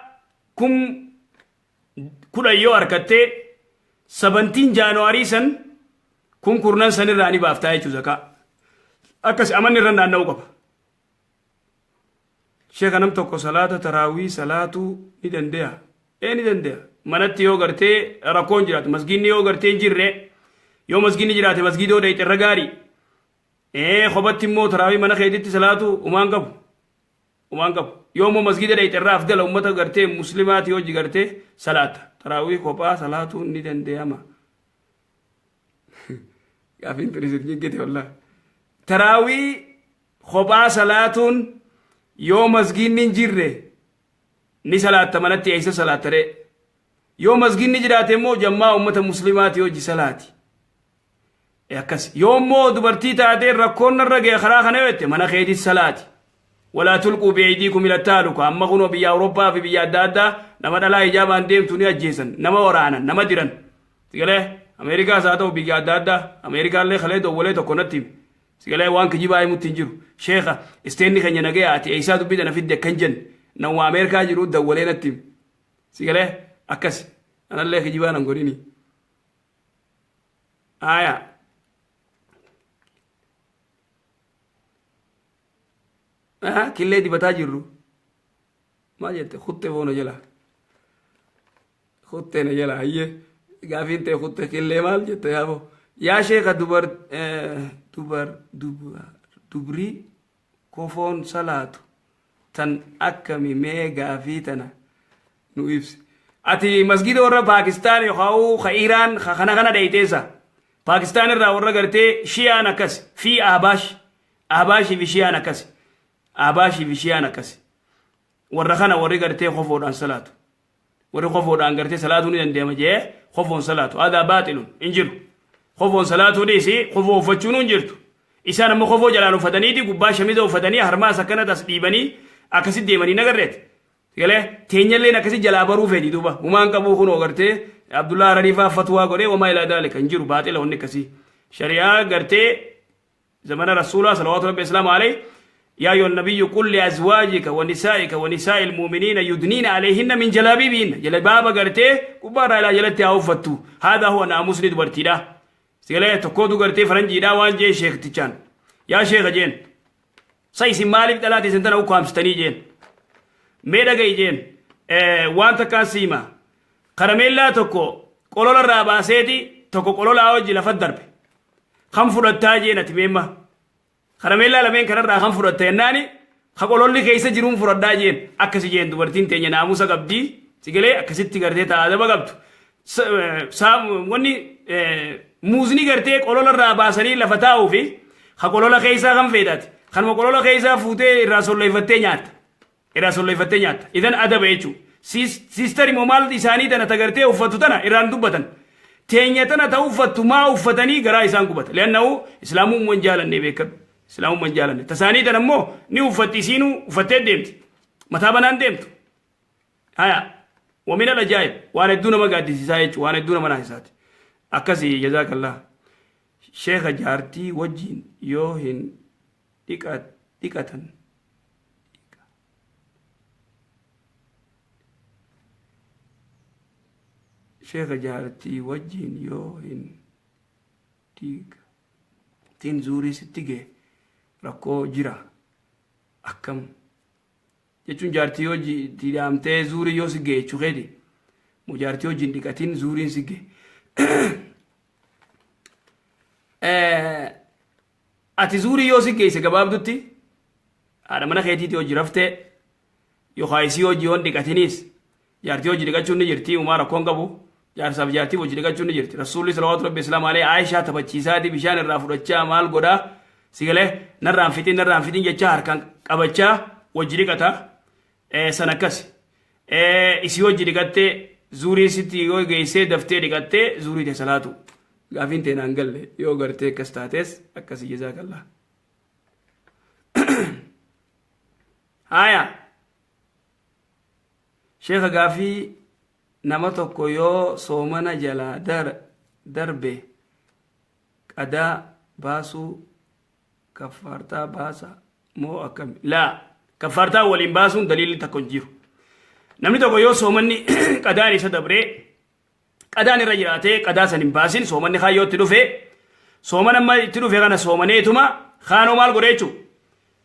10,000 yoo harkattee, 17 Jaanuwaarii san Kun kurnan sanirraa ni baaftaa jechuu zakaa. Akkas amanni irra naanna'uu qaba. Sheeka nam tokko salaata taraawii salaatuu ni dande'a. Ee ni dande'a. Manatti yoo gartee rakkoon jiraatu masgiinni yoo gartee hin jirre yoo masgiinni jiraate masgiida yoo dhayxe irra gaarii. Ee kophatti immoo taraawii mana keetitti salaatu umaan qabu. Umaan qabu. Yoo immoo masgiida dhayxe irraa afdala ummata gartee muslimaati hojii gartee salaata. Taraawii kophaa salaatuun ni dande'ama. Gaafiin tuni sin jiggite wallah. Taraawii kophaa salaatuun yoo masgiinni hin jirre ni salaatta manatti eessa salaatta ree? Yoo masgiinni jiraate immoo jammaa ummata muslimaati hojii salaati. Akkas. Yoo immoo dubartii taatee rakkoon narra ga'e karaa kana yoo jette mana keetis salaati. Walaa tulquu bi'aydiikum ila taaluka. Amma kunoo biyya Awurooppaa fi biyya adda addaa nama dhalaa hijaabaan deemtu ni ajjeesan, nama waraanan, nama diran. Sigalee Ameerikaas haa ta'u biyya adda addaa Ameerikaallee kalee dowwalee tokko natti hime. Sigalee waan kijibaa himutti hin jiru. Sheekha isteenni keenya nagaya ati eessaa dubbii tana fidde akkan jenne nama Ameerikaa jiru dawwalee natti hime. Sigalee akkasi anallee kijibaa nan godhini. Aya. Killee dibataa jirru. Maal jette kutte foona jala. Kuttee na jala hayyee gaafiin ta'e kutte killee maal jette yaaboo. Yaa sheeka dubar dubar dubar dubrii kofoon salaatu tan akkami mee gaafii tana nu ibsi. Ati masgida warra Paakistaan yookaan ka Iraan ka kana kana dheeyteessa. Paakistaan irraa warra gartee Shiyaan akkas fi Ahbaash Ahbaashii fi Shiyaan akkas Ahbaashii fi Shiyaan akkas warra kana warri gartee kofoodhaan salaatu. Warri kofoodhaan gartee salaatuu ni danda'ama jee kofoon salaatu. Aadaa baaxilun hin jiru. Kofoon salaatuu dhiisi kofoo uffachuun hin jirtu. Isaan ammoo kofoo jalaan uffataniiti gubbaa shamiza uffatanii harmaas akkanatti as dhiibanii akkasitti deemanii nagarreeti. Galee teenyalleen akkasi jalaa baruu feeti duuba. Humaan qabuu kunoo gartee Abdullaa Hararii faa fatwaa godhee wamaa ilaa daalika hin jiru baaxila wanni akkasii. Shari'aa gartee zamana rasuulaa salawaatu rabbi islaamu alayhi yaa ayyuha nabiyyu qul liazwaajika wa nisaa'ika wa nisaa'i almu'miniina yudniina alayhinna min jalaabiibihinna jalabaaba gartee gubbaarraa ilaa jalatti haa uffattu. Haadaa huwa naamusni dubartiidha. Sigalee tokkootu gartee faranjiidha waan jeen sheektichaan. Yaa sheeka jeen. Sa isin maaliif dhalaa teessan tana ukkaamsitanii jeen. Mee dhaga'i jeen. Waan takkaan si hima. Karameellaa tokko qolola irraa baaseeti tokko qololaa hojii lafa darbe. Kam fudhattaa jeen ati meemma. Karameellaa lameen kanarraa kam fudhatta jennaani ka qololli keessa jiruun fudhadhaa jeen. Akkasi jeen dubartiin teenya naamusa qabdi. Sigalee akkasitti gartee ta'a adaba qabdu. Wanni muuzni gartee qolola irraa baasanii lafa taa'uu fi ka qolola keessaa kan feedhaati. Kanuma qolola keessaa fuutee irraa solleeffattee nyaatta. Irraa solleeffattee nyaatta. Idan adaba jechuudha. Siistar immoo maal isaanii tana tagartee uffattu tana irraan dubbatan. Teenya tana ta uffattu maa uffatanii garaa isaan gubata. Leannahu islaamummaa hin jaalanne beekadhu. Islaamummaa hin jaalanne. Tasaanii tana immoo ni uffatti isiinuu uffattee deemti. Mataa banaan deemtu. Haya. Wamin al ajaa'ib waan hedduu nama gaaddisiisaa jechuudha waan hedduu nama naasisaati. Akkasii jazaakallah. Sheeka jaartii wajjin yoo hin dhiqatan Sheeka jaartii wajjin yoo hin dhiqatin zuurii sitti ga'e rakkoo jira akkam jechuun jaartii yoo dhaamtee zuurii yoo si ga'e jechuu keeti moo jaartii wajjin hin dhiqatin zuuriin si ga'e. Ati zuurii yoo si geesse gabaabdutti haadha mana keetiitii hojii raftee yookaan isii hojii yoo hin dhiqatiniis jaartii hojii dhiqachuun ni jirti uumaa rakkoon qabu jaarsaaf jaartii hojii dhiqachuun ni jirti rasuulli salawaatu rabbi islaam alee Aayishaa taphachiisaatii bishaan irraa fudhachaa maal godhaa si galee narraan fixin narraan fixin jechaa harkaan qabachaa hojii dhiqata san akkasi isii hojii dhiqattee zuuriin sitti yoo geessee daftee dhiqattee zuurii tee salaatu gaafiin tee naan galle yoo gartee akkas taates akkasi jazaakallah. Haya. Sheekha gaafii nama tokko yoo soomana jalaa darbe qadaa baasuu kaffaartaa baasa moo akkami? Laa kaffaartaa waliin baasuun daliilli tokko hin jiru. Namni tokko yoo soomanni qadaan isa dabree qadaan irra jiraatee qadaa san hin baasin soomanni kaayyootti dhufe Soomana amma itti dhufe kana soomaneetuma kaanoo maal godha jechuudha.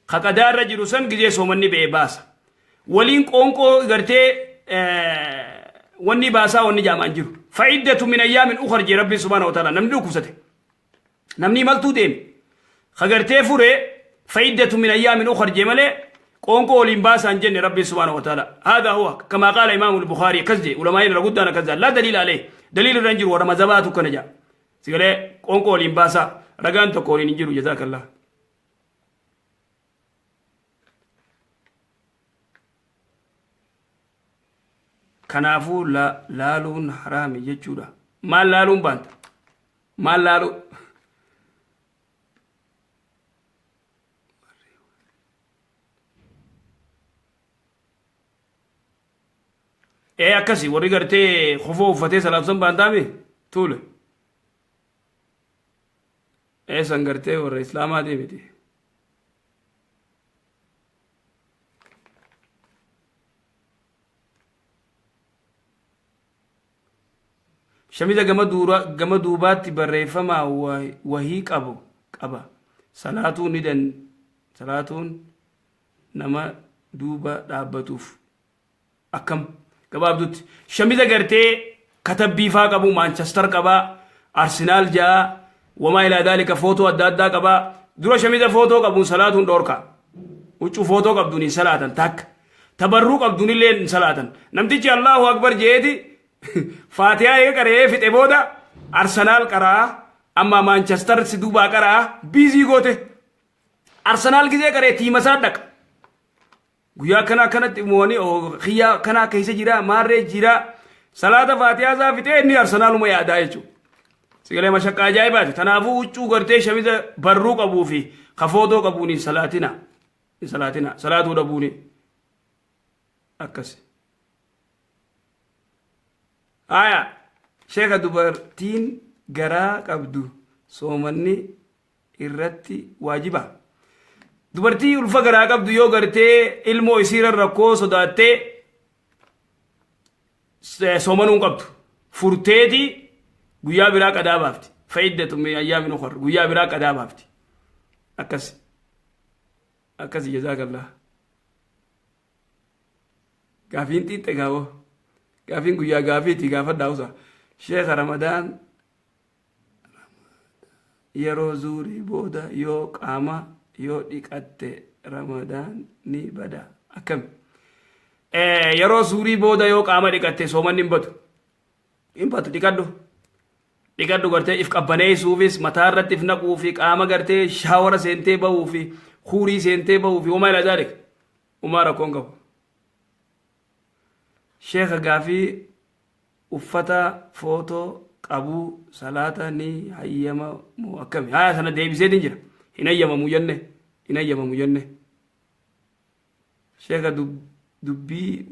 Ka qadaa irra jiru san gizee soomanni ba'e baasa. Waliin qoonqoo gartee wanni baasaa wanni jaamaan jiru. Fa'iddatu min ayyaamin ukhar jee Rabbiin subhaanahu wa ta'ala namni dhukkubsate. Namni imaltuu deeme. Ka gartee fure fa'iddatu min ayyaamin ukhar jee malee qoonqoo waliin baasaan jenne Rabbiin subhaanahu wa ta'ala. Haadha huwa kamaa qaala imaamu Bukhaarii akkas jee ulamaa'iin irra guddaan akkas jaa. Laa daliila alee daliila irra hin jiru warra mazabaatu kana jaa. Sigalee qoonqoo waliin baasaa ragaan tokko waliin hin jiru jazaakallah. Kanaafuu laaluun haraami jechuudha. Maal laaluun baanta? Maal laaluu? Ee akkasi warri gartee kofoo uffatee salaatu san baantaami tuule. Ee san gartee warra islaamaatii miti. Shamiza gama duura gama duubaatti barreeffama wahii qabu qaba. Salaatuu ni dan salaatuun nama duuba dhaabbatuuf akkam gabaabdutti shamiza gartee katabbii faa qabu maanchastar qabaa arsenaal ja'a wamaa ilaa daalika footoo adda addaa qabaa dura shamiza footoo qabuun salaatuun dhoorka huccuu footoo qabduun hin salaatan takka tabarruu qabduun illee hin salaatan namtichi allahu akbar jeeti faatiyaa eega qara'ee fixe booda arsenaal qaraa amma maanchastar si duubaa qaraa biizii goote arsenaal gizee qaree tiima isaa dhaqa Guyyaa akkana akkanatti mo'anii kiyyaa akkanaa keessa jira maarree jira salaata faatiyaa isaa fixee inni arsenaaluma yaadaa jechuudha. Sigalee mashaqqaa ajaa'ibaati. Kanaafuu huccuu gartee shamiza barruu qabuu fi kafootoo qabuun hin salaatina. Hin salaatina. Salaatuu dhabuuni. Akkas. Aya sheeka dubartiin garaa qabdu soomanni irratti waajiba. Dubartii ulfa garaa qabdu yoo gartee ilmoo isiirra rakkoo sodaattee soomanuu hin qabdu. Furteeti guyyaa biraa qadaa baafti. Fa'iddatu min ayyaamin ukhar guyyaa biraa qadaa baafti. Akkas. Akkasi jazaakallah. Gaafiin xiixxe gaawoo. Gaafiin guyyaa gaafiiti gaafadhaa usa. Sheekha Ramadaan Yeroo zuurii booda yoo qaama yoo dhiqatte ramadaan ni bada akkami? Yeroo zuurii booda yoo qaama dhiqatte soomanni hin badu. Hin badu dhiqadhu. Dhiqadhu gartee if qabbaneessuufis mataa irratti if naquu fi qaama gartee shaawara seentee bahuu fi huurii seentee bahuu fi homaa ilaa zaalik. Homaa rakkoon qabu. Sheekha gaafii uffata footoo qabuu salaata ni hayyama moo akkami? Haya sana deebiseetiin jira. Hin hayyamamu jenne. Hin hayyamamu jenne. Sheeka dubbii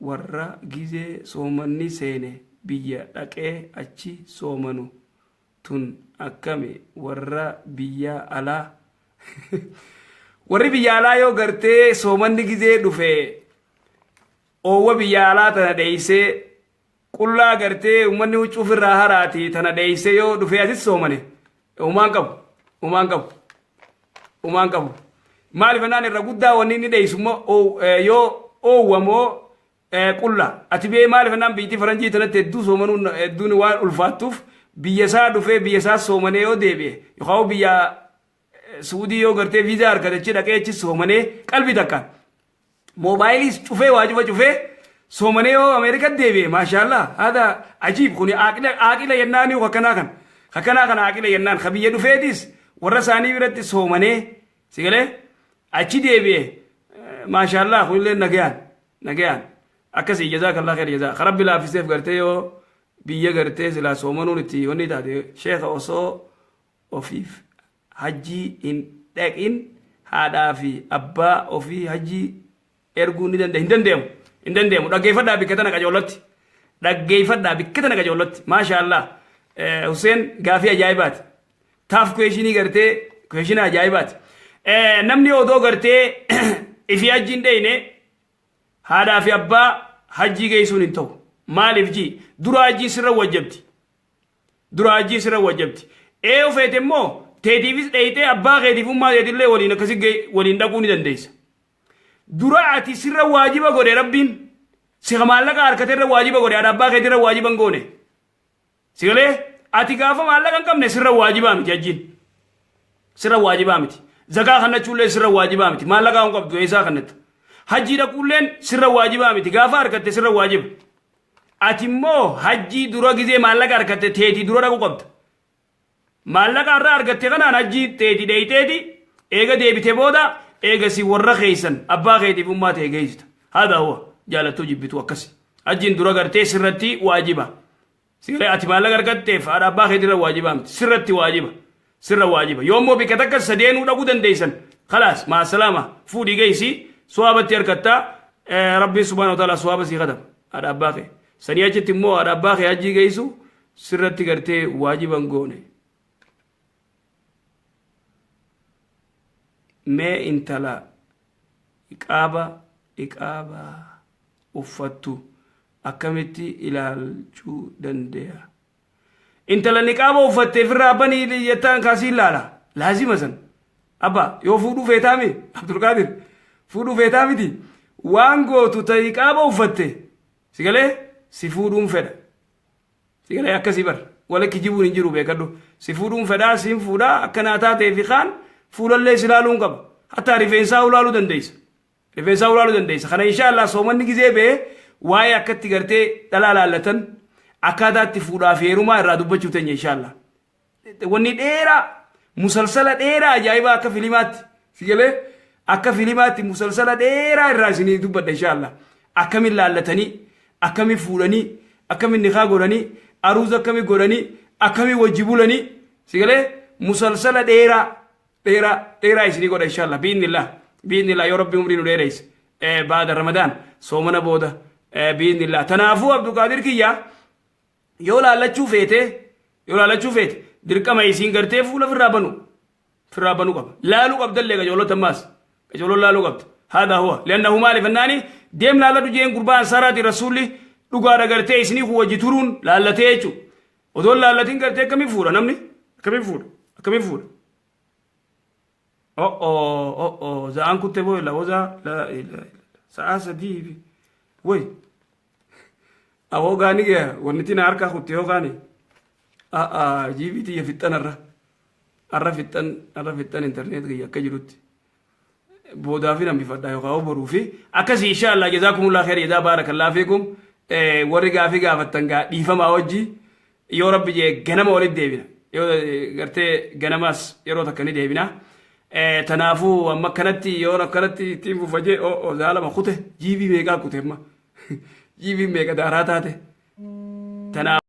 warra gizee soomanni seene biyya dhaqee achi soomanu tun akkami warra biyya alaa warri biyya alaa yoo gartee soomanni gizee dhufe Oowwa biyya alaa tana dheeysee qullaa gartee ummanni huccuu ofirraa haraati tana dheeysee yoo dhufee asis soomane umaan qabu umaan qabu umaan qabu maaliif jennaan irra guddaa wanni inni dheeysu immoo yoo oowwa moo qulla ati bee maaliif jennaan biyyittii faranjii tanatti hedduu soomanuun hedduun waan ulfaattuuf biyya isaa dhufee biyya isaa soomanee yoo deebi'e yookaan biyya Suudii yoo gartee viizaa argate achi dhaqee achi soomanee qalbii takkaan moobaayiliis cufee waa cufa cufee soomanee yoo Ameerika deebi'e maashaallah haadha ajiib kuni aaqila aaqila yennaanii akkanaa kan akkanaa kana aaqila yennaan ka biyya dhufeetis warra isaanii biratti soomanee si galee achi deebi'e maashaallah kunillee nagayaan nagayaan akkasii jazaakallah khair jazaa ka rabbi laaffiseef gartee yoo biyya gartee silaa soomanuun itti wanni taate sheekha osoo ofiif hajjii hin dhaqin haadhaa fi abbaa ofii hajjii erguu ni danda'a hin danda'amu hin danda'amu dhaggeeffadhaa bikka tana qajoollotti dhaggeeffadhaa bikka tana qajoollotti maasha Allah Hussein gaafii ajaa'ibaati taaf kweeshinii gartee kweeshina ajaa'ibaati namni odoo gartee ifii hajjii hin dheyne haadhaa fi abbaa hajjii geessuun hin ta'u maaliif jii dura hajjii sirra wajjabti Dura hajjii sirra wajjabti. Ee feete immoo teetiifis dheeyxee abbaa keetiif ummaa teetillee waliin akkasi waliin dhaquu ni dandeessa. Dura ati sirra waajiba godhe Rabbiin si maallaqa harkateerra waajiba godhe, haadha abbaa keetirra waajiba hin goone. Si galee? Ati gaafa maallaqa hin qabne sirra waajibaa miti hajjiin. Sirra waajibaa miti. Zakaa kannachuullee sirra waajibaa miti. Maallaqa hin qabdu, eessaa kannatta? Hajjii dhaquulleen sirra waajibaa miti. Gaafa harkatte sirra waajiba. Ati immoo hajjii dura gizee maallaqa harkatte teetii dura dhaquu qabda. Maallaqa irraa argatte kanaan hajjii teetii dheeyteeti eega deebite booda eega si warra keeysan abbaa keetiif ummaa ta'e geessita. Haadha huwa jaalattuu jibbituu akkasi. Hajjiin dura gartee sirratti waajiba. Sigalee ati maallaqa argatteef haadha abbaa keetirra waajibaa miti. Sirratti waajiba. Sirra waajiba. Yoo immoo bikka takka sadeenuu dhaquu dandeessan, khalaas, maasalaama, fuudhii geessi, suwaabatti harkattaa, Rabbiin subhaanahu wa ta'ala suwaaba sii kataba haadha abbaa kee. Sanii achitti immoo haadha abbaa kee hajjii geessu sirratti gartee waajiba hin goone. Mee intala iqaaba uffattu akkamitti ilaalchuu dandeenya? Intala niqaaba uffatte ofirraa banii jettaan kaasii ilaala. Laazima san. Abba, yoo fuudhuu feetaami, Abdulqaadir, fuudhuu feetaa miti, waan gootu ta niqaaba uffatte si galee si fuudhuun fedha. Si galee? Akkasii bar wala kijibuun hin jiru, beekadhu. Si fuudhuun fedhaa, siin fuudhaa, akkanaa taatee fi kaan fuulallee si ilaaluun qaba. Hattaa rifeensaa ulaaluu dandeessa. Rifeensaa ulaaluu dandeessa. Kana insha Allah soomanni gizee ba'ee waa'ee akkatti gartee dhalaa laallatan, akkaataa itti fuudhaa fi heerumaa irraa dubbachuu teenya insha Allah. Wanni dheeraa, musalsala dheeraa ajaa'ibaa, akka filimaatti, si galee, akka filimaatti musalsala dheeraa irraa isinii dubbadha insha Allah. Akkamiin laallatanii, akkamiin fuudhanii, akkamiin nikaa godhanii, aruuza akkamiin godhanii, akkamiin wajji bulanii, si galee, musalsala dheeraa dheeraa dheeraa isinii godha inshallah, biiznillah, biiznillah, yoo Rabbi umrii nu dheereyse baada Ramadaan, soomana booda, biiznillah. Tanaafuu Abdulqaadir kiyya, yoo laallachuu feete, yoo laallachuu feete, dirqama isiin gartee fuula firraa banu qaba. Laaluu qabdallee qajoolota, ammaas qajoolota laaluu qabda. Haadaa huwa liannahu maaliif annaani deem laalladhu jeen gurbaa ansaaraati Rasuulli. Dhugaadha, gartee isinii kun wajji turuun laallatee jechuudha. Odoon laallatiin gartee akkamiin fuudha namni? Akkamiin fuudha? Akkamiin fuudha? Oh oh oh, za'aan kutte booy la wazaa la ilaha illallah, sa'a 3 way awoo gaani gaya wanni tina harkaa kutte yoo gaani a'a jiibii tiyya fixxan arra arra fixxan arra fixxan internet kiyya akka jirutti boodaa fi hambifadha yookaan boruu fi akkasii insha Allah. Jazaakumullah khair, jazaa baarakallahu fiikum. Warri gaafii gaafattan gaa dhiifamaa wajji, yoo Rabbi jee ganama walitti deebina, yoo gartee ganamaas yeroo takka ni deebina. Tanaafuu amma akkanatti yoo akkanatti ittiin fufa jee o zaalama kute jiibii meeqaa kute, amma jiibii meeqa daaraa taate tanaaf.